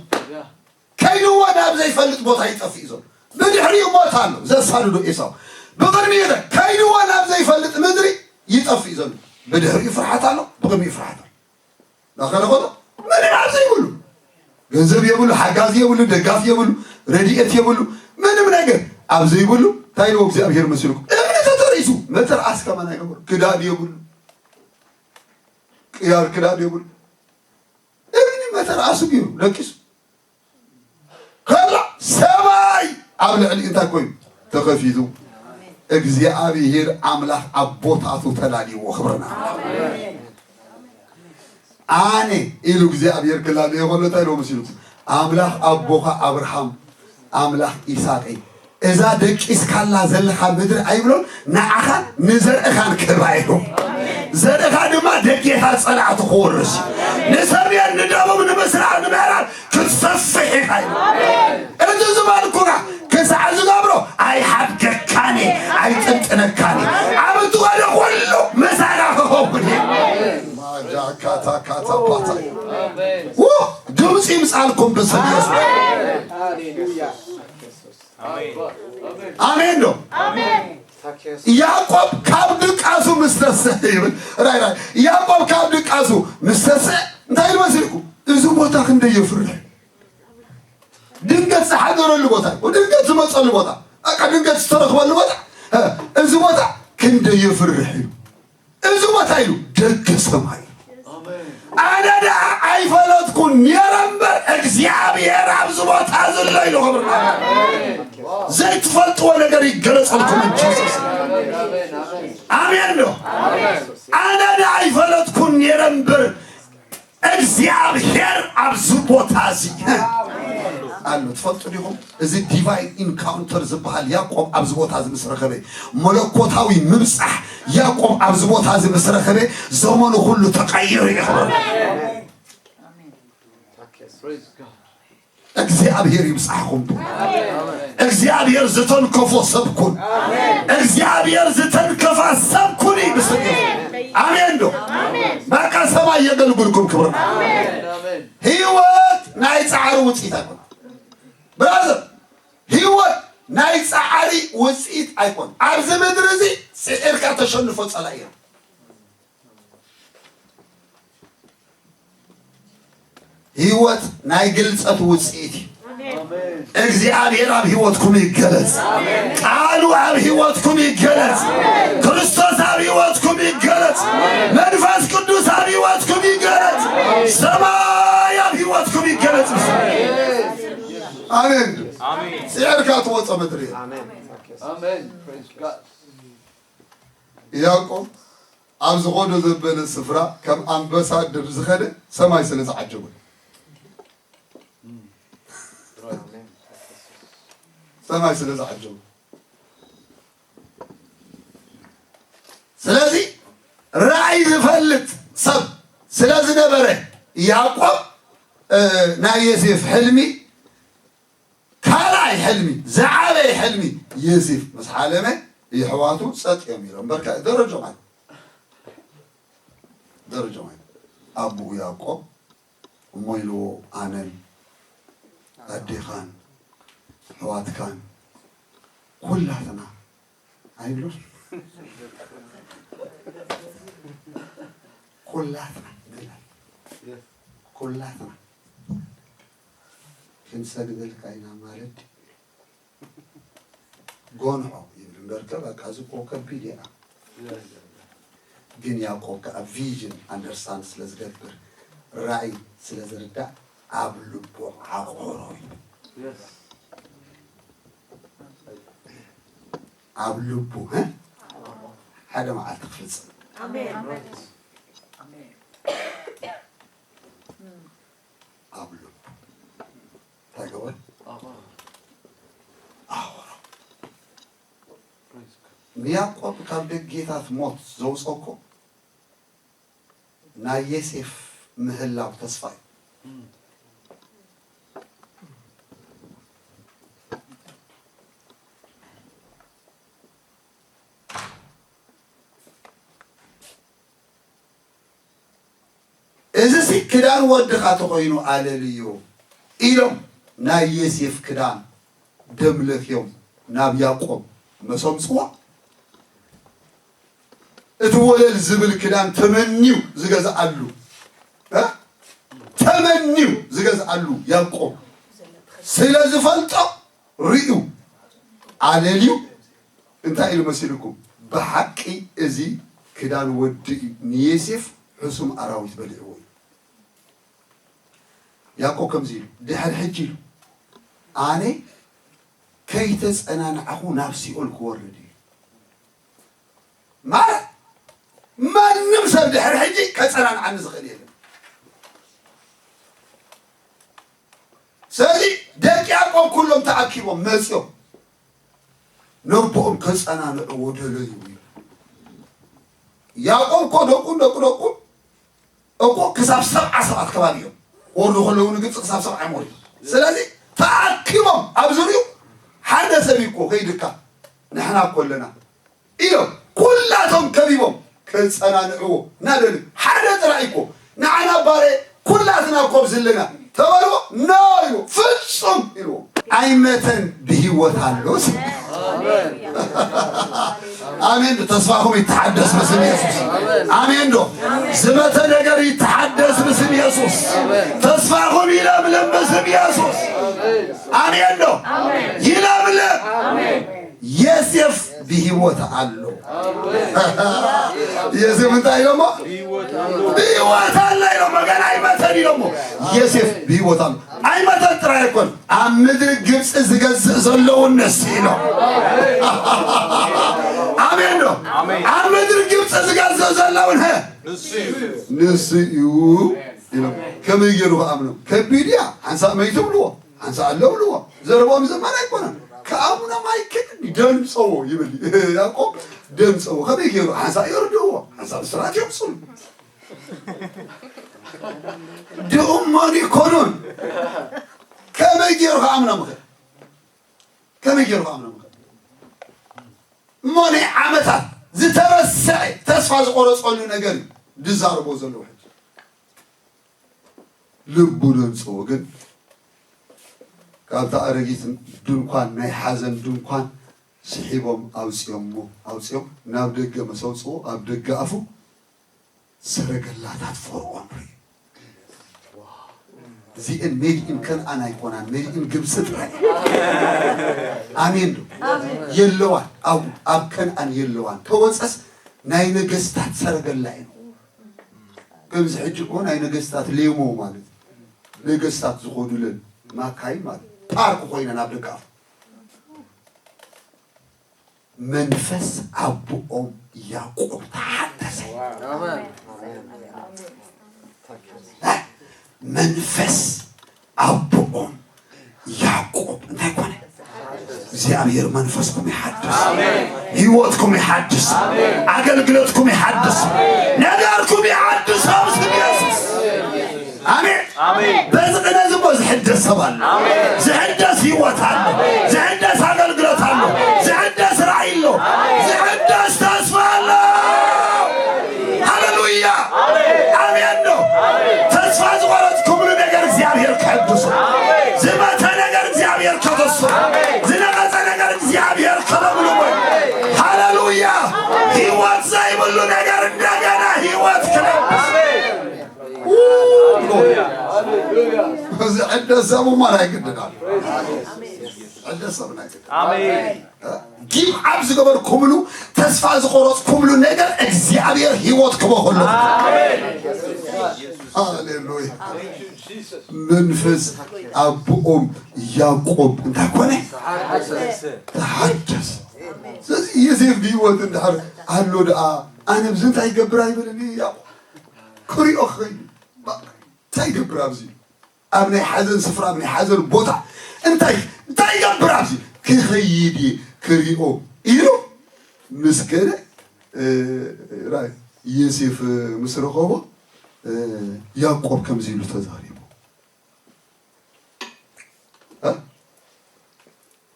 ከይድዎ ናብ ዘይፈልጥ ቦታ ይጠፍእ እዩ ዘሎ። ብድሕሪኡ ሞት ኣሎ፣ ዘሳድዶ ኤሳው። ብቕድሚኡ ከ ከይድዎ ናብ ዘይፈልጥ ምድሪ ይጠፍእ እዩ ዘሎ። ብድሕሪኡ ፍርሓት ኣሎ፣ ብቕድሚኡ ፍርሓት ኣሎ። ናኸለኾሎ ምንም ኣብ ዘይብሉ፣ ገንዘብ የብሉ፣ ሓጋዚ የብሉ፣ ደጋፊ የብሉ፣ ረድኤት የብሉ፣ ምንም ነገር ኣብ ዘይብሉ እንታይ ኢልዎ እግዚኣብሔር መሲልኩም? እምኒ ተተርኢሱ መተርኣስ ከማን ኣይነበሩ። ክዳን የብሉ፣ ቅያር ክዳን የብሉ። እምኒ መተርኣሱ ገይሩ ደቂሱ። ከሎ ሰማይ ኣብ ልዕሊ እንታይ ኮይኑ ተኸፊቱ። እግዚኣብሔር ኣምላኽ ኣብ ቦታቱ ተላልይዎ። ክብርና ኣነ ኢሉ እግዚኣብሔር ክላለዮ ከሎ እንታይ ኢልዎ መሲልኩም? ኣምላኽ ኣቦኻ ኣብርሃም፣ ኣምላኽ ይስሐቅ፣ እዛ ደቂስካላ ዘለኻ ምድሪ ኣይብሎን፣ ንዓኻን ንዘርእኻን ክህባ ኢሉ። ዘርእኻ ድማ ደጌታ ጸላእቲ ክወርስ እዩ። ንሰሜን፣ ንደቡብ፣ ንምስራቕ፣ ንምዕራብ ክትሰፍሕ ኢኻ ኢሉ። እቲ ዝበልኩኻ ክሳዕ ዝገብሮ ኣይሓድገካን እየ፣ ኣይጥንጥነካን እየ። ኣብ እትኸዶ ኩሉ ምሳኻ ክኸውን እየ። ማጃካታካታፓታይ። ው፣ ድምፂ ይምፃልኩም ብስም የሱስ። ኣሜን ዶ? ያዕቆብ ካብ ድቃሱ ምስ ተሰ-፣ ይብል። ራይ ራይ። ያዕቆብ ካብ ድቃሱ ምስ ተሰ-፣ እንታይ ኢሉ መሲልኩም? እዚ ቦታ ክንደይ የፍርሕ። ድንገት ዝሓደረሉ ቦታ፣ ድንገት ዝመፀሉ ቦታ፣ በቃ ድንገት ዝተረኽበሉ ቦታ፣ እ፣ እዚ ቦታ ክንደይ የፍርሕ እዩ። እዚ ቦታ ኢሉ ደገ ሰማይ። ኣነ ደኣ ኣይፈለጥኩን ነይረ እምበር እግዚኣብሔር ኣብዚ ቦታ ዘሎ ኢሉ። ክብርና ዘይትፈልጥዎ ነገር ይገለጸልኩም እንጂ። ኣሜን ዶ? ኣነ ደኣ ኣይፈለጥኩን ነይረ እምበር እግዚኣብሔር ኣብዚ ቦታ እዚ ኣሎ። ትፈልጡ ዲኹም? እዚ ዲቫይን ኢንካውንተር ዝበሃል ያዕቆብ ኣብዚ ቦታ እዚ ምስ ረኸበ፣ መለኮታዊ ምብጻሕ ያዕቆብ ኣብዚ ቦታ እዚ ምስ ረኸበ፣ ዘመኑ ኩሉ ተቐይሩ ይኽበር። እግዚኣብሔር ይብጻሕኹም። እግዚኣብሔር ዝተንከፎ ሰብ ኩን። እግዚኣብሔር ዝተንከፋ ሰብ ኩኒ ብስም የሱስ። ኣሜን ዶ? በቃ ሰማይ የገልግልኩም። ክብርና ህይወት ናይ ጻዕሪ ውጽኢት ኣይኮን። ብራዘር፣ ህይወት ናይ ጻዕሪ ውጽኢት ኣይኮን። ኣብዚ ምድሪ እዚ ጽዒርካ ተሸንፎ ጸላኢ የለን። ህይወት ናይ ግልጸት ውጽኢት እዩ። እግዚኣብሔር ኣብ ህይወትኩም ይገለጽ። ቃሉ ኣብ ህይወትኩም ይገለጽ። ክርስቶስ ኣብ ህይወትኩም ይገለጽ። መንፈስ ቅዱስ ኣብ ህይወትኩም ይገለጽ። ሰማይ ኣብ ህይወትኩም ይገለጽ። ኣሜን። ጽዒርካ ትወጾ ምድሪ። ኣሜን። Praise God. ያዕቆብ ኣብ ዝኸዶ ዘበለ ስፍራ ከም ኣምባሳደር ዝኸደ ሰማይ ስለ ዝዓጀቦ፣ ሰማይ ስለ ዝዓጀቦ። ስለዚ ራእይ ዝፈልጥ ሰብ ስለ ዝነበረ ያዕቆብ፣ እ፣ ናይ ዮሴፍ ሕልሚ፣ ካልኣይ ሕልሚ፣ ዝዓበየ ሕልሚ፣ ዮሴፍ ምስ ሓለመ፣ የሕዋቱ ጸጥ እዮም ኢሎም። በርካ ደረጆም ኣለ፣ ደረጆም ኣለ። ኣቦኡ ያዕቆብ እሞ ኢልዎ፣ ኣነን ኣዴኻን ኣሕዋትካን ኩላትና ኣይብሎን? ኩላትና ንላል። ኩላትና ክንሰግደልካ ኢና ማለት ጎንሖ ይብል እምበር፣ ከ በቃ፣ እዚ እኮ ከቢድ እያ። ግን ያዕቆብ ከኣ ቪዥን ኣንደርስታንድ ስለ ዝገብር፣ ራእይ ስለ ዝርዳእ፣ ኣብ ልቡ ዓቆሮ ይብል። ኣብ ልቡ፣ እ? ሓደ መዓልቲ ክፍጽም። ኣሜን። ኣብ ልቡ እንታይ ገበረ? ኣወሮ። ንያዕቆብ ካብ ደጌታት ሞት ዘውፀኮ ናይ ዮሴፍ ምህላው ተስፋ እዩ። እዚ ሲ ክዳን ወድኻ ተኾይኑ ኣለልዮ ኢሎም ናይ ዮሴፍ ክዳን ደም ለኽዮም ናብ ያዕቆብ መሰምፅዋ። እቲ ወለል ዝብል ክዳን ተመንዩ ዝገዝኣሉ፣ እ? ተመንዩ ዝገዝኣሉ ያዕቆብ ስለ ዝፈልጦ ርእዩ ኣለልዩ። እንታይ ኢሉ መሲልኩም? ብሓቂ እዚ ክዳን ወዲ እዩ፣ ንዮሴፍ ሕሱም ኣራዊት በሊዕዎ እዩ። ያዕቆብ ከምዚ ኢሉ፣ ድሕሪ ሕጂ ኢሉ፣ ኣነ ከይተጸናናዕኹ ናብ ሲኦል ክወርድ እዩ። ማለት ማንም ሰብ ድሕሪ ሕጂ ከጸናንዓኒ ዝኽእል የለን። ስለዚ ደቂ ያዕቆብ ኩሎም ተኣኪቦም መጺኦም ነቦኦም ከጸናንዕዎ ደለዩ። ያዕቆብ እኮ ደቁን ደቁ ደቁን እኮ ክሳብ ሰብዓ ሰባት ከባቢ እዮም። ክወርዱ ከለዉ ንግብፂ ክሳብ ሰብዓ እዮም ወሪዶም። ስለዚ ተኣኪቦም ኣብ ዙርይኡ ሓደ ሰብ እዩ እኮ ከይድካ ንሕና እኮ ኣለና ኢሎም ኩላቶም ከቢቦም ከጸናንዕዎ እናደለዩ ሓደ ጥራይ እኮ ንዓና ባሬ ኩላትና እኮ ኣብዚ ኣለና ተበልዎ ኖ ኢሉ ፍጹም ኢልዎ። ኣይመተን ብህይወት ኣሎ። ኣሜን። ተስፋኹም ይተሓደስ ብስም የሱስ። ኣሜን ዶ? ዝመተ ነገር ይተሓደስ ብስም የሱስ። ተስፋኹም ይለምልም ብስም የሱስ። ኣሜን ዶ? ይለምልም። ዮሴፍ ብህይወት ኣሎ። ዮሴፍ እንታይ ኢሎሞ? ብህይወት ኣሎ ኢሎሞ። ገና ኣይመተን ኢሎሞ። ዮሴፍ ብህይወት ኣሎ። ኣይመተን ጥራይ ኣይኮን፣ ኣብ ምድሪ ግብፂ ዝገዝእ ዘለውን ንሱ ኢሎም። ኣሜን ዶ? ኣብ ምድሪ ግብፂ ዝገዝእ ዘለውን፣ ሀ? ንሱ እዩ ኢሎም። ከመይ ገይሩ ክኣምኖም? ከቢድ እያ። ሓንሳእ መይቱ ብልዎ፣ ሓንሳእ ኣሎ ብልዎ። ዘረባኦም ዘማን ኣይኮነን። ክኣምኖም ኣይክእልን። ደንፀዎ ይብል ያዕቆብ። ደንፀዎ። ከመይ ገይሩ? ሓንሳእ የርድእዎ፣ ሓንሳእ ብስራት የቕፅሉ። ድኡም መን ይኮኑን? ከመይ ገይሩ ክኣምኖም ይኽእል? ከመይ ገይሩ ክኣምኖም ይኽእል? እሞ ናይ ዓመታት ዝተረስዐ ተስፋ ዝቆረፀሉ ነገር እዩ ዝዛረቦ ዘለዉ ሕጂ። ልቡ ደንፅዎ ግን ካብታ ኣረጊት ድንኳን፣ ናይ ሓዘን ድንኳን ስሒቦም ኣውፅኦሞ፣ ኣውፅኦም ናብ ደገ መሰውፅዎ ኣብ ደገ ኣፉ ሰረገላታት ፈርዖን ርኢ። እዚአን ሜድ ኢን ከነኣን ኣይኮናን፣ ሜድ ኢን ግብፂ ጥራይ። ኣሜን ዶ? የለዋን፣ ኣብ ኣብ ከነኣን የለዋን። ተወፀስ ናይ ነገስታት ሰረገላ እዩ። ከምዚ ሕጂ እኮ ናይ ነገስታት ሌሞ ማለት ነገስታት ዝኸዱለን ማካይ ማለት ፓርክ ኮይነን ኣብ ደገ ኣፉ። መንፈስ ኣቦኦም ያዕቆብ ተሓደሰ። መንፈስ ኣቦኦም ያዕቆብ እንታይ ኮነ? እግዚኣብሔር መንፈስኩም ይሓድስ፣ ህይወትኩም ይሓድስ፣ ኣገልግሎትኩም ይሓድስ፣ ነገርኩም ይሓድስ ኣብ ስም የሱስ። ኣሜን። በዚ ቅነ ዝቦ ዝሕደስ ሰብ ኣሎ። ዝሕደስ ህይወት ኣሎ። ዝሕደስ ኣገልግሎት ኣሎ። ዝሕደስ ራእይ ኣሎ። ዝሕደስ ተስፋ ኣሎ። ሃሌሉያ። ኣሜን ዶ? ተስፋ ዝቆረጽኩምሉ ነገር እግዚኣብሔር ከሐድሶ። ዝመተ ነገር እግዚኣብሔር ከተሶ። ዝነቐጸ ነገር እግዚኣብሔር ከለምልሞ። ሃሌሉያ። ህይወት ዘይብሉ ነገር እንደገና ህይወት ክለብስ። ዝሕደስ ሰብ እሞ ናይ ግድን ኣሎ። ዝሕደስ ሰብ ናይ ግድን። ኣሜን። ጊቭ ኣፕ ዝገበርኩምሉ፣ ተስፋ ዝቆረጽኩምሉ ነገር እግዚኣብሔር ህይወት ክበኩሎ። ሃሌሉያ። መንፈስ ኣቦኦም ያዕቆብ እንታይ ኮነ? ተሓደሰ። ስለዚ ዮሴፍ ብህይወት እንድሕር ኣሎ ደኣ ኣነ ብዚ እንታይ ይገብር ኣይበለን እዩ ያዕቆብ። ክሪኦ ክኸይድ እንታይ ይገብር ኣብዚ? ኣብ ናይ ሓዘን ስፍራ፣ ኣብ ናይ ሓዘን ቦታ እንታይ እንታይ ይገብር ኣብዚ? ክኸይድ እየ ክሪኦ ኢሉ ምስ ከደ፣ እ፣ ራይ ዮሴፍ ምስ ረኸቦ፣ እ፣ ያዕቆብ ከምዚ ኢሉ ተዛሪቡ። እ?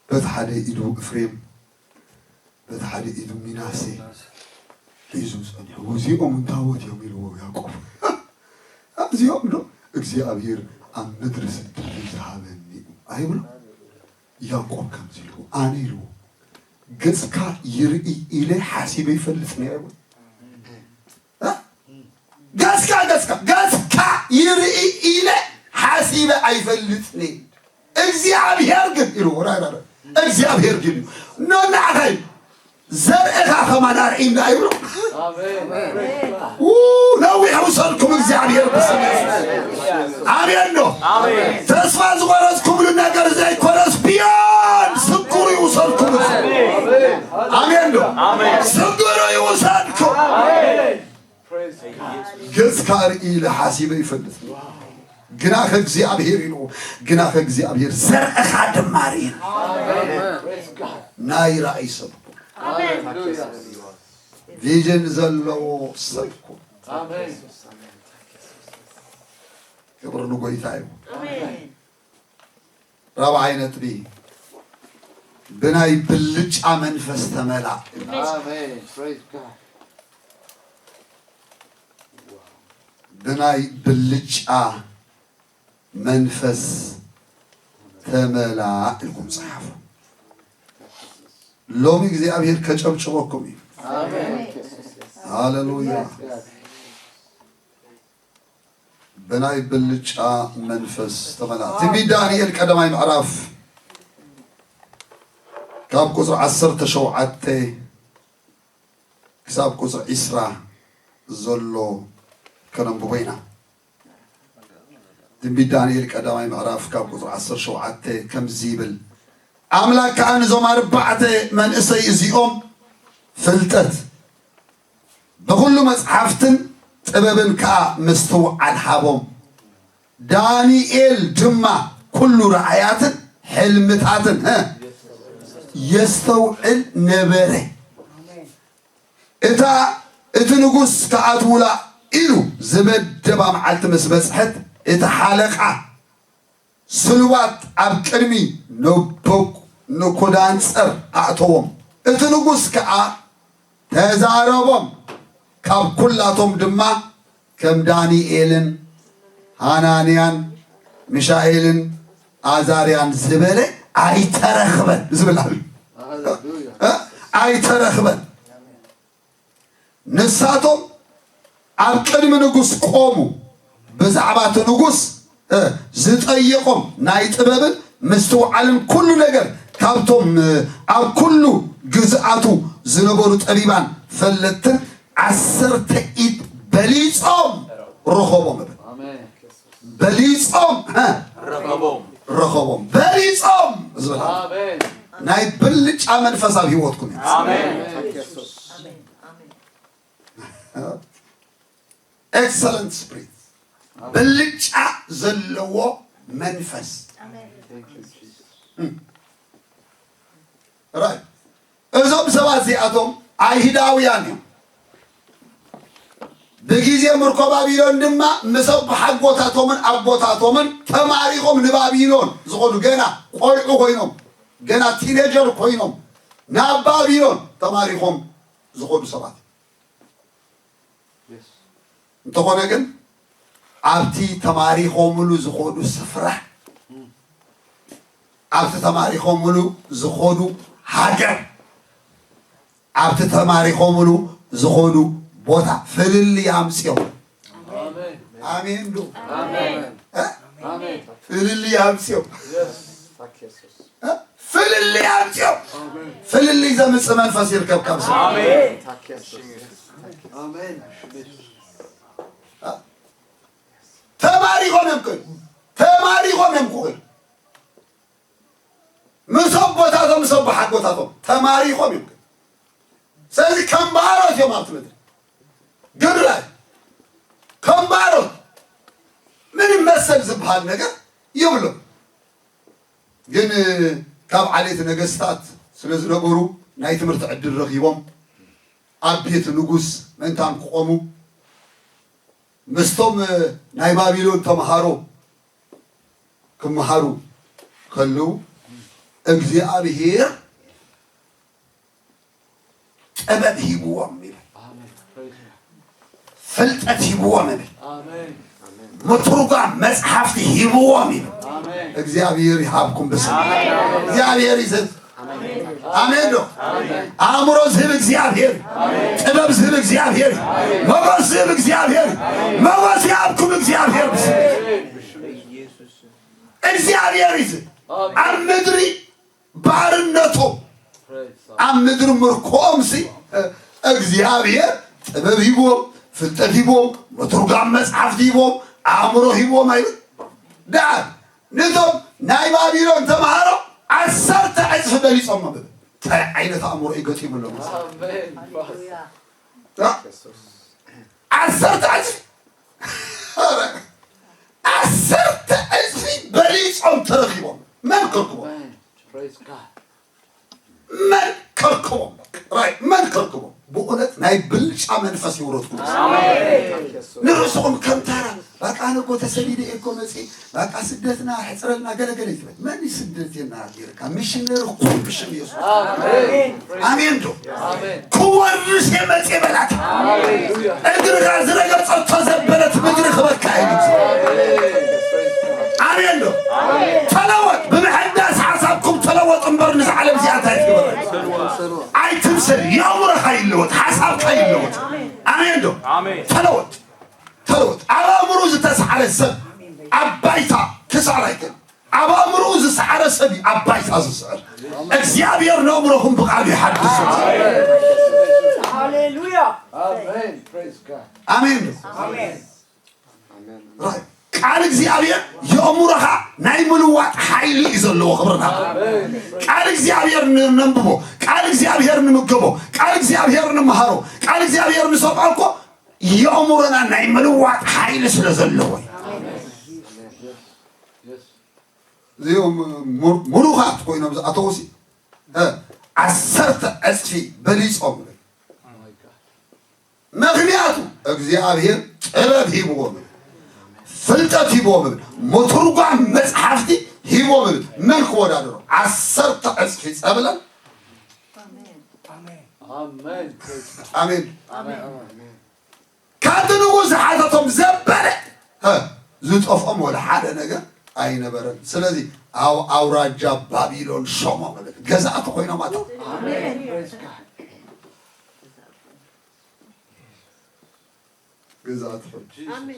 በቲ ሓደ ኢዱ እፍሬም፣ በቲ ሓደ ኢዱ ሚናሴ ሒዙ ጸኒሑ። እዚኦም እንታዎት እዮም ኢልዎ ያዕቆብ። እዚኦም ዶ እግዚኣብሔር ኣብ ምድሪ ስደት ዝሃበኒ እዩ ኣይብሎ? ያዕቆብ ከምዚ ኢልዎ፣ ኣነ ኢልዎ፣ ገጽካ ይርኢ ኢለ ሓሲበ ይፈልጥ ነይረ። እ? ገጽካ፣ ገጽካ፣ ገጽካ ይርኢ ኢለ ሓሲበ ኣይፈልጥን። እግዚኣብሔር ግን ኢሉ፣ ራይ፣ ራይ፣ ራይ። እግዚኣብሔር ግን እዩ። ኖ፣ ንዓኻ እዩ። ዘርእኻ ከማን ኣርኢና ይብሎ። ው፣ ነዊሕ ውሰድኩም እግዚኣብሔር ብስም የሱስ። ኣሜን ዶ? ተስፋ ዝቆረጽኩምሉ ነገር ዘይኮነስ ቢዮን ስግሩ ይውሰድኩም። ኣሜን ዶ? ስግሩ ይውሰድኩም። ገጽካ ርኢ ኢለ ሓሲበ ይፈልጥ። ግናኸ እግዚኣብሔር ኢሉ፣ ግናኸ እግዚኣብሔር ዘርእኻ ድማ ርኢ። ናይ ራእይ ሰብኩ። ቪዥን ዘለዎ ሰብኩ። ክብሪ ንጎይታ እዩ። ራብዓይ ነጥቢ፣ ብናይ ብልጫ መንፈስ ተመላ። ኣሜን። Praise God። ብናይ ብልጫ መንፈስ ተመላ ኢልኩም ጸሓፉ። ሎሚ እግዚኣብሔር ከጨብጭበኩም እዩ። ኣሜን። ሃሌሉያ። ብናይ ብልጫ መንፈስ ተመላ። ትንቢት ዳንኤል ቀዳማይ ምዕራፍ ካብ ቁጽሪ ዓሰርተ ሸውዓተ ክሳብ ቁጽሪ ዒስራ ዘሎ ከነንብቦ ኢና። ትንቢት ዳንኤል ቀዳማይ ምዕራፍ ካብ ቁጽሪ ዓሰርተ ሸውዓተ ከምዚ ይብል፣ ኣምላኽ ከኣ ነዞም ኣርባዕተ መንእሰይ እዚኦም ፍልጠት ብኹሉ መጽሓፍትን ጥበብን ከኣ ምስትውዓል ሃቦም። ዳንኤል ድማ ኩሉ ራእያትን ሕልምታትን፣ እ፣ የስተውዕል ነበረ። እታ እቲ ንጉስ ክኣትውላ ኢሉ ዝመደባ መዓልቲ ምስ በጽሐት፣ እቲ ሓለቓ ስሉባት ኣብ ቅድሚ ነቡከደነጾር ኣእተዎም። እቲ ንጉስ ከኣ ተዛረቦም፣ ካብ ኩላቶም ድማ ከም ዳንኤልን ሃናንያን ሚሻኤልን ኣዛርያን ዝበለ ኣይተረኽበን ዝብል ኣሎ። ሃሌሉያ። እ? ኣይተረኽበን። ንሳቶም ኣብ ቅድሚ ንጉስ ቆሙ። ብዛዕባ እቲ ንጉስ፣ እ፣ ዝጠየቖም ናይ ጥበብን ምስትውዓልን ኩሉ ነገር ካብቶም፣ እ፣ ኣብ ኩሉ ግዝኣቱ ዝነበሩ ጠቢባን ፈለጥትን ዓሰርተ ኢድ በሊጾም ረኸቦም እብል። ኣሜን። በሊጾም፣ እ፣ ረኸቦም። ረኸቦም። በሊጾም ዝብል ኣሎ። ኣሜን። ናይ ብልጫ መንፈስ ኣብ ህይወትኩም እዩ። ኣሜን። ኣሜን። ኣሜን። Excellent spirit፣ ብልጫ ዘለዎ መንፈስ። ራይት። እዞም ሰባት እዚኣቶም ኣይሁዳውያን እዮም። ብግዜ ምርኮ ባቢሎን ድማ ምስ ኣቦሓጎታቶምን ኣቦታቶምን ተማሪኾም ንባቢሎን ዝኾኑ፣ ገና ቆልዑ ኮይኖም፣ ገና ቲኔጀር ኮይኖም ናብ ባቢሎን ተማሪኾም ዝኾኑ ሰባት። እንተኾነ ግን ኣብቲ ተማሪኾምሉ ዝኾዱ ስፍራ፣ ኣብቲ ተማሪኾምሉ ዝኾዱ ሃገር፣ ኣብቲ ተማሪኾምሉ ዝኾዱ ቦታ ፍልልይ ኣምፅኦም። ኣሜን ዶ? እ? ፍልልይ ኣምፅኦም። እ? ፍልልይ ኣምፅኦም። ፍልልይ ዘምፅእ መንፈስ ይርከብ ካብ ሰብ። እ? ተማሪኾም እዮም ክብል፣ ተማሪኾም እዮም ክብል፣ ምስ ኣቦታቶም፣ ምስ ኣቦሓጎታቶም ተማሪኾም እዮም። ስለዚ ከም ባሮት እዮም ኣብቲ ምድሪ። ግብራይ ከም ባሮት ምንም መሰል ዝበሃል ነገር የብሎም። ግን ካብ ዓሌት ነገስታት ስለ ዝነበሩ ናይ ትምህርቲ ዕድል ረኺቦም ኣብ ቤት ንጉስ ምእንታን ክቖሙ ምስቶም ናይ ባቢሎን ተምሃሮ ክመሃሩ ከለዉ እግዚኣብሔር ጥበብ ሂብዎም ይብል። ፍልጠት ሂብዎም ይብል። ምትርጓም መጽሓፍቲ ሂብዎም ይብል። እግዚኣብሔር ይሃብኩም ብስም እግዚኣብሔር ይዘዝ። ኣሜን ዶ? ኣእምሮ ዝህብ እግዚኣብሔር፣ ጥበብ ዝህብ እግዚኣብሔር፣ ሞገስ ዝህብ እግዚኣብሔር፣ ሞገስ ይሃብኩም እግዚኣብሔር ብስም እግዚኣብሔር ይዘዝ። ኣብ ምድሪ ባርነቶም ኣብ ምድሪ ምርኮኦም ሲ እግዚኣብሔር ጥበብ ሂብዎም፣ ፍልጠት ሂብዎም፣ ምትርጓም መጽሓፍቲ ሂብዎም፣ ኣእምሮ ሂብዎም ኣይብል። ደኣ ነቶም ናይ ባቢሎን ተምሃሮ ዓሰርተ ዕጽፊ በሊጾም። እንታይ ዓይነት ኣእምሮ እዩ ገጢሙሎም? ዓሰርተ ዕጽፊ ዓሰርተ ዕጽፊ በሊጾም ተረኺቦም። መን ከርክቦም? መን ከርክቦም? ራይ መን ከርክቦም? ብእውነት ናይ ብልጫ መንፈስ ይውረድኩም። ንርእስኹም ከም ታራ በቃ ኣነ እኮ ተሰዲደ እኮ መጺ በቃ ስደትና ሕጽረልና ገለገለ ይትበል። መን ስደት የናገርካ? ሚሽነር እኮ ብሽም ኢየሱስ። ኣሜን ዶ? ክወርስ የመጽ በላት። እግርኻ ዝረገጸቶ ዘበለት ምድሪ ክበካ እዩ። ኣሜን ዶ? ተለወጥ። ብምሕዳስ ሓሳብኩም ተለወጡ እምበር ንዛ ዓለም እዚኣ እንታይ ትግበረኩም? ኣይትምሰል። የእምሮኻ ይለወጥ፣ ሓሳብካ ይለወጥ። ኣሜን ዶ? ተለወጥ። ተለወጥ። ኣብ ኣእምሮ ዝተስዓረ ሰብ ኣብ ባይታ ክስዕር ኣይክእል። ኣብ ኣእምሮ ዝሰዓረ ሰብ እዩ ኣብ ባይታ ዝስዕር። እግዚኣብሔር ነእምሮኹም ብቃሉ ይሓድሱ። ሃሌሉያ። ኣሜን። ቃል እግዚኣብሔር የእምሮኻ ናይ ምልዋጥ ሓይሊ እዩ ዘለዎ። ክብርና ቃል እግዚኣብሔር ነንብቦ፣ ቃል እግዚኣብሔር ንምገቦ፣ ቃል እግዚኣብሔር ንምሃሮ፣ ቃል እግዚኣብሔር ንሰምዖ እኮ የእምሮና ናይ ምልዋጥ ሓይሊ ስለ ዘለዎ እዩ። እዚኦም ምሩ- ምሩኻት ኮይኖም ዝኣተዉ ሲ እ፣ ዓሰርተ ዕፅፊ በሊፆም። ምኽንያቱ እግዚኣብሔር ጥበብ ሂብዎም፣ ፍልጠት ሂብዎም፣ ምትርጓም መፅሓፍቲ ሂብዎም። መን ክወዳደሮ? ዓሰርተ ዕፅፊ ፀብለን። ኣሜን። ካብቲ ንጉስ ዝሓተቶም ዘበለ እ፣ ዝጠፍኦም ወላ ሓደ ነገር ኣይነበረን። ስለዚ ኣብ ኣውራጃ ባቢሎን ሸሞም ገዛእቲ ኮይኖም ኣተው። ገዛእቲ ኮይኖም።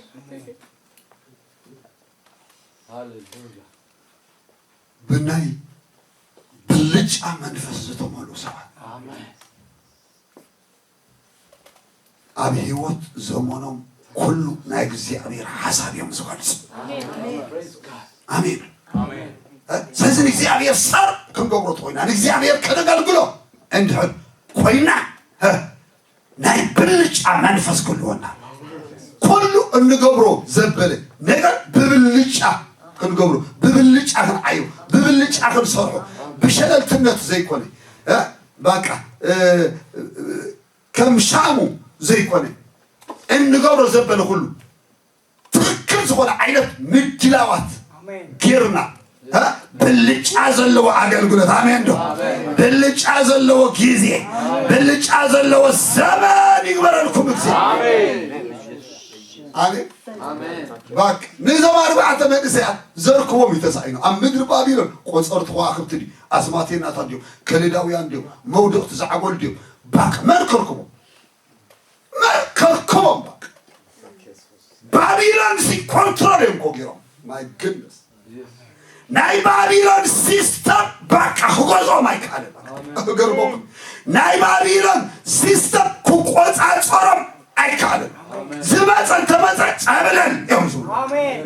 ብናይ ብልጫ መንፈስ ዝተመልኡ ሰባት ኣብ ህይወት ዘመኖም ኩሉ ናይ እግዚኣብሔር ሓሳብ እዮም ዝገልጹ። ኣሜን። እ፣ ስለዚ ንእግዚኣብሔር ሰብ ክንገብሮ ተኮይና፣ ንእግዚኣብሔር ከነገልግሎ እንድሕር ኮይና፣ እ፣ ናይ ብልጫ መንፈስ ክህልወና፣ ኩሉ እንገብሮ ዘበለ ነገር ብብልጫ ክንገብሮ፣ ብብልጫ ክንዓዮ፣ ብብልጫ ክንሰርሖ፣ ብሸለልትነት ዘይኮነ፣ እ፣ በቃ፣ እ፣ ከም ሻሙ ዘይኮነ፣ እንገብሮ ዘበለ ኩሉ ትክክል ዝኾነ ዓይነት ምድላዋት ኣሜን። ጌርና፣ እ፣ ብልጫ ዘለዎ ኣገልግሎት፣ ኣሜን ዶ? ብልጫ ዘለዎ ግዜ፣ ብልጫ ዘለዎ ዘመን ይግበረልኩም እግዚኣብሔር። ኣሜን። ኣሜን። ባክ፣ ነዞም ኣርባዕተ መንእሰያት ዘርክቦም እዩ ተሳኢኑ። ኣብ ምድሪ ባቢሎን ቆጸርቲ ከዋኽብቲ ድዩ? ኣስማቴናታት ድዮም? ከለዳውያን ድዮም? መውደቕቲ ዛዕጎል ድዮም? ባክ፣ መን ከርክቦም? መን ከርክቦም? ባክ፣ ባቢሎን ሲ ኮንትሮል እዮም እኮ ገይሮም። My goodness። ናይ ባቢሎን ሲስተም በቃ ክገዝኦም ኣይከኣለን። ገርሞም። ናይ ባቢሎን ሲስተም ክቆጻጸሮም ኣይከኣለን። ዝመጸ እንተመጸ ጸብለል እዮም ዝብሉ። ኣሜን።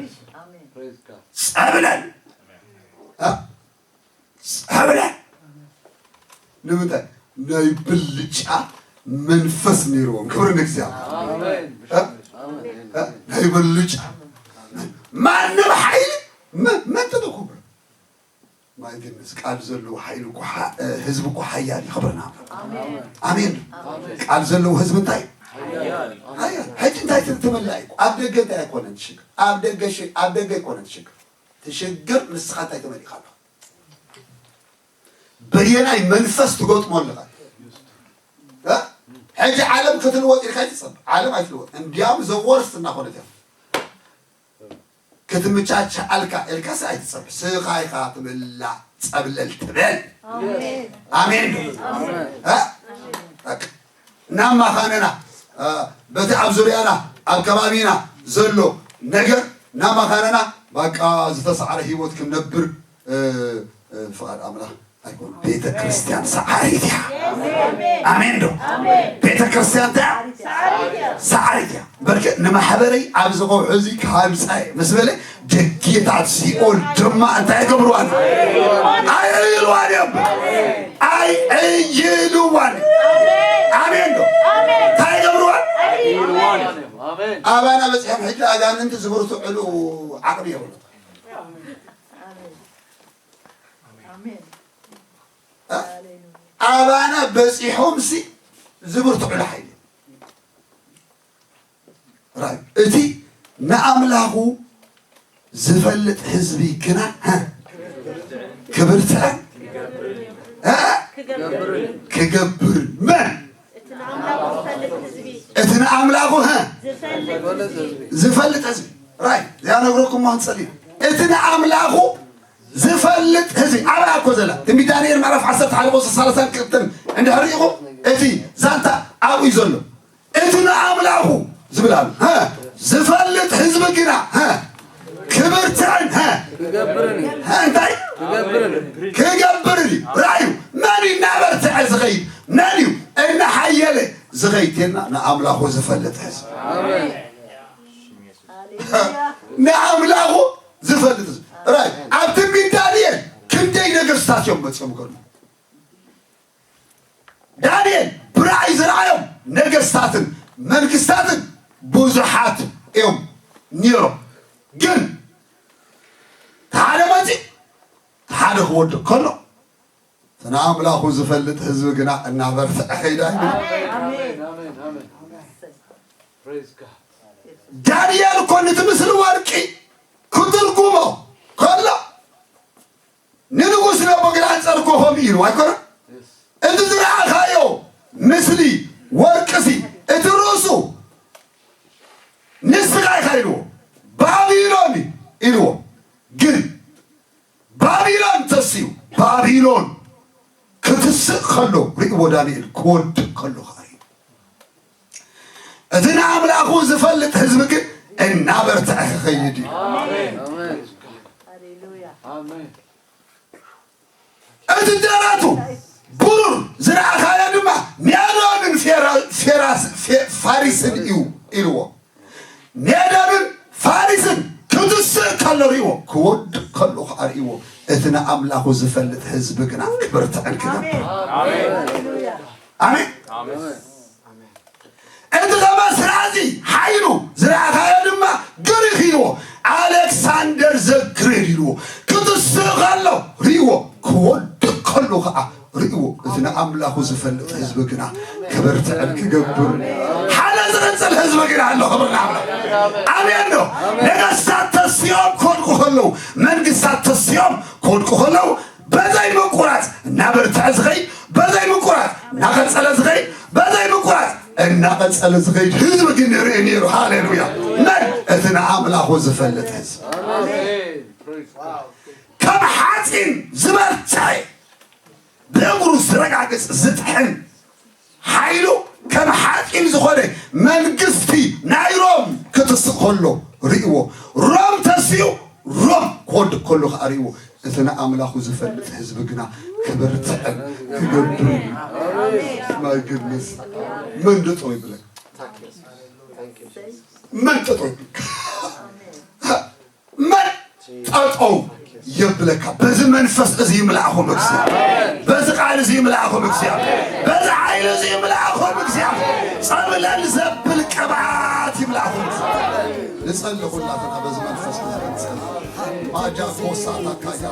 ጸብለል። እ? ጸብለል። ንምንታይ? ናይ ብልጫ መንፈስ ነይርዎም። ክብሪ ንእግዚኣብሔር። ኣሜን። እ? እ? ናይ ብልጫ ማንም ሓይሊ መ-፣ መን ተተኮበ? My goodness፣ ቃል ዘለዎ ሓይሊ እኮ ሓ-፣ እ፣ ህዝቢ እኮ ሓያል እዩ። ክብሪ ንኣምላኽ። ኣሜን። ኣሜን። ኣሜን። ቃል ዘለዎ ህዝቢ እንታይ? ሓያል። ሓያል። ሕጂ እንታይ ተ-፣ ተመላእ እዩ። ኣብ ደገ እንታይ ኣይኮነን ትሽግር። ኣብ ደገ ሽ-፣ ኣብ ደገ ኣይኮነን ትሽግር። ትሽግር ንስኻ እንታይ ተመሊእካ ኣለኻ? በየናይ መንፈስ ትገጥሞ ኣለኻ? እ? ሕጂ ዓለም ክትልወጥ ኢልካ ኣይትጸብ። ዓለም ኣይትልወጥ። እንዲያውም ዘወርስ እናኾነት እያ። ክትምቻቻኣልካ ኢልካስ ኣይትጸብሕ። ስኻ ኢኻ ትብላዕ ጸብለል ትበል። ኣሜን። ኣሜን ዶ? ኣሜን። እ? በቃ። እናማኻነና፣ እ፣ በቲ ኣብ ዙርያና፣ ኣብ ከባቢና ዘሎ ነገር እናማኻነና፣ በቃ ዝተሳዕረ ህይወት ክንነብር፣ እ፣ እ፣ ፍቓድ ኣምላኽ ኣይኮነ። ቤተ ክርስቲያን ሰዓሪት እያ። ኣሜን ዶ? ቤተ ክርስቲያን እንታይ እያ? ሰዓሪት እያ። በርክ ንማሕበረይ ኣብዚ ከውሒ እዚ ክሃንጻ እየ ምስ በለ ደጌታት ሲኦል ድማ እንታይ ይገብርዋን? ኣይዕይልዋን እዮም። ኣይዕይልዋን። ኣሜን ዶ? እንታይ ይገብርዋን? ኣባና በጺሖም ሕጂ ኣጋንንቲ ዝብርትዕሉ ዓቕሚ የብሉ። ኣሜን። እ? ኣባና በጺሖም ሲ ዝብርትዑ ሓይሊ። ራይ፣ እቲ ንኣምላኹ ዝፈልጥ ህዝቢ ግና፣ እ፣ ክብርትዐን፣ እ፣ ክገብር። መን? እቲ ንኣምላኹ፣ እ፣ ዝፈልጥ ህዝቢ። ራይ፣ እዚኣ ነግረኩም እሞ ክንጸሊ። እቲ ንኣምላኹ ዝፈልጥ ህዝቢ ኣበይ እኮ ዘላ? ትንቢት ዳንኤል ምዕራፍ ዓሰርተ ሓደ ቁጽሪ ሰላሳን ክልተን እንድሕር ርኢኹም፣ እቲ ዛንታ ኣብኡ እዩ ዘሎ። እቲ ንኣምላኹ ዝብል ኣሎ። ሀ፣ ዝፈልጥ ህዝቢ ግና፣ ሀ፣ ክብርትዕን፣ ሀ፣ ክገብርን እዩ። ሀ፣ እንታይ? ክገብርን እዩ። ክገብርን እዩ። ራእዩ መን እዩ እናበርትዐ ዝኸይድ? መን እዩ እናሓየለ ዝኸይድ? ቴና ንኣምላኹ ዝፈልጥ ህዝቢ። ኣሜን። ንኣምላኹ ዝፈልጥ ህዝቢ። ራእዩ ኣብ ትንቢት ዳንኤል ክንደይ ነገስታት እዮም መፅኦም ገሉ። ዳንኤል ብራእይ ዝረኣዮም ነገስታትን መንግስታትን ብዙሓት እዮም ነይሮም። ግን ሓደ መፂ ሓደ ክወድቅ ከሎ እቲ ንኣምላኹ ዝፈልጥ ህዝቢ ግና እናበርትዐ ኸይዳ እዩ። ኣሜን፣ ኣሜን፣ ኣሜን። Praise God። ዳንኤል እኮ ነቲ ምስሊ ወርቂ ክትርጉሞ ከሎ ንንጉስ ነቡከደነፆር እኮ ከምኡ ኢሉ ኣይኮነን? Yes። እቲ ዝረኣኻዮ ምስሊ ወርቅሲ እቲ ርእሱ ንስኻ ኢኻ ኢልዎ፣ ባቢሎን ኢልዎ። ግን ባቢሎን ተስዩ፣ ባቢሎን ክትስእ ከሎ ርእይዎ ዳንኤል፣ ክወድቅ ከሎ ኸዓ ርእዩ። እቲ ንኣምላኹ ዝፈልጥ ህዝቢ ግን እናበርትዐ ክኸይድ እዩ። ኣሜን። ኣሜን። እቲ ደረቱ ብሩር ዝረኣኻዮ ድማ ሜዶንን ፌራ-፣ ፌራስ-፣ ፌ-፣ ፋሪስን እዩ ኢልዎ። ሜዶንን ፋሪስን ክትስእ ከሎ ርእይዎ፣ ክወድቅ ከሎ ኸዓ ርእይዎ። እቲ ንኣምላኹ ዝፈልጥ ህዝቢ ግና ክብርትዕን ክነብር። ኣሜን። ኣሜን። ኣሜን። እቲ ኸማስ ትራዚ ሓይሉ ዝረኣኻዮ ድማ ግሪኽ ኢልዎ። ኣሌክሳንደር ዘግሬድ ኢልዎ። ክትስእ ከሎ ርእይዎ፣ ክወድቕ ከሎ ኸዓ ርእይዎ። እዚ ንኣምላኹ ዝፈልጥ ህዝቢ ግና ክብርትዕን ክገብር ሓደ ዝቕጽል ህዝቢ ግና ኣሎ። ክብር ንኣምላኽ። ኣሜን ዶ? ነገስታት ተሲኦም ክወድቁ ከለዉ፣ መንግስታት ተሲኦም ክወድቁ ከለዉ፣ በዘይ ምቁራጽ እናበርትዐ ዝኸይድ፣ በዘይ ምቁራጽ እናቐጸለ ዝኸይድ፣ በዘይ ምቁራጽ እናቐጸለ ዝኸይድ ህዝቢ ግን ንርኢ ነይሩ። ሃሌሉያ! መን? እቲ ንኣምላኹ ዝፈልጥ ህዝቢ። ከም ሓጺን ዝበርትዐ፣ ብእግሩ ዝረጋግጽ ዝጥሕን፣ ሓይሉ ከም ሓጺን ዝኾነ መንግስቲ ናይ ሮም ክትስእ ከሎ ርእይዎ። ሮም ተሲኡ ሮም ክወድቅ ከሎ ከኣ ርእይዎ። እቲ ንኣምላኹ ዝፈልጥ ህዝቢ ግና ክብርትዕን ክገብርን። My goodness። መን ደጠው ይብለካ? መን ጠጠው ይብለካ? መን ጠጠው የብለካ? በዚ መንፈስ እዚ ይምላእኹም እግዚኣብሔር። በዚ ቃል እዚ ይምላእኹም እግዚኣብሔር። በዚ ሓይሊ እዚ ይምላእኹም እግዚኣብሔር። ጸብለል ዘብል ቅብኣት ይምላእኹም እግዚኣብሔር። ንጸሊ ኩላትና በዚ መንፈስ እዚ ንጸሊ። ማጃ ኮሳታ ካያ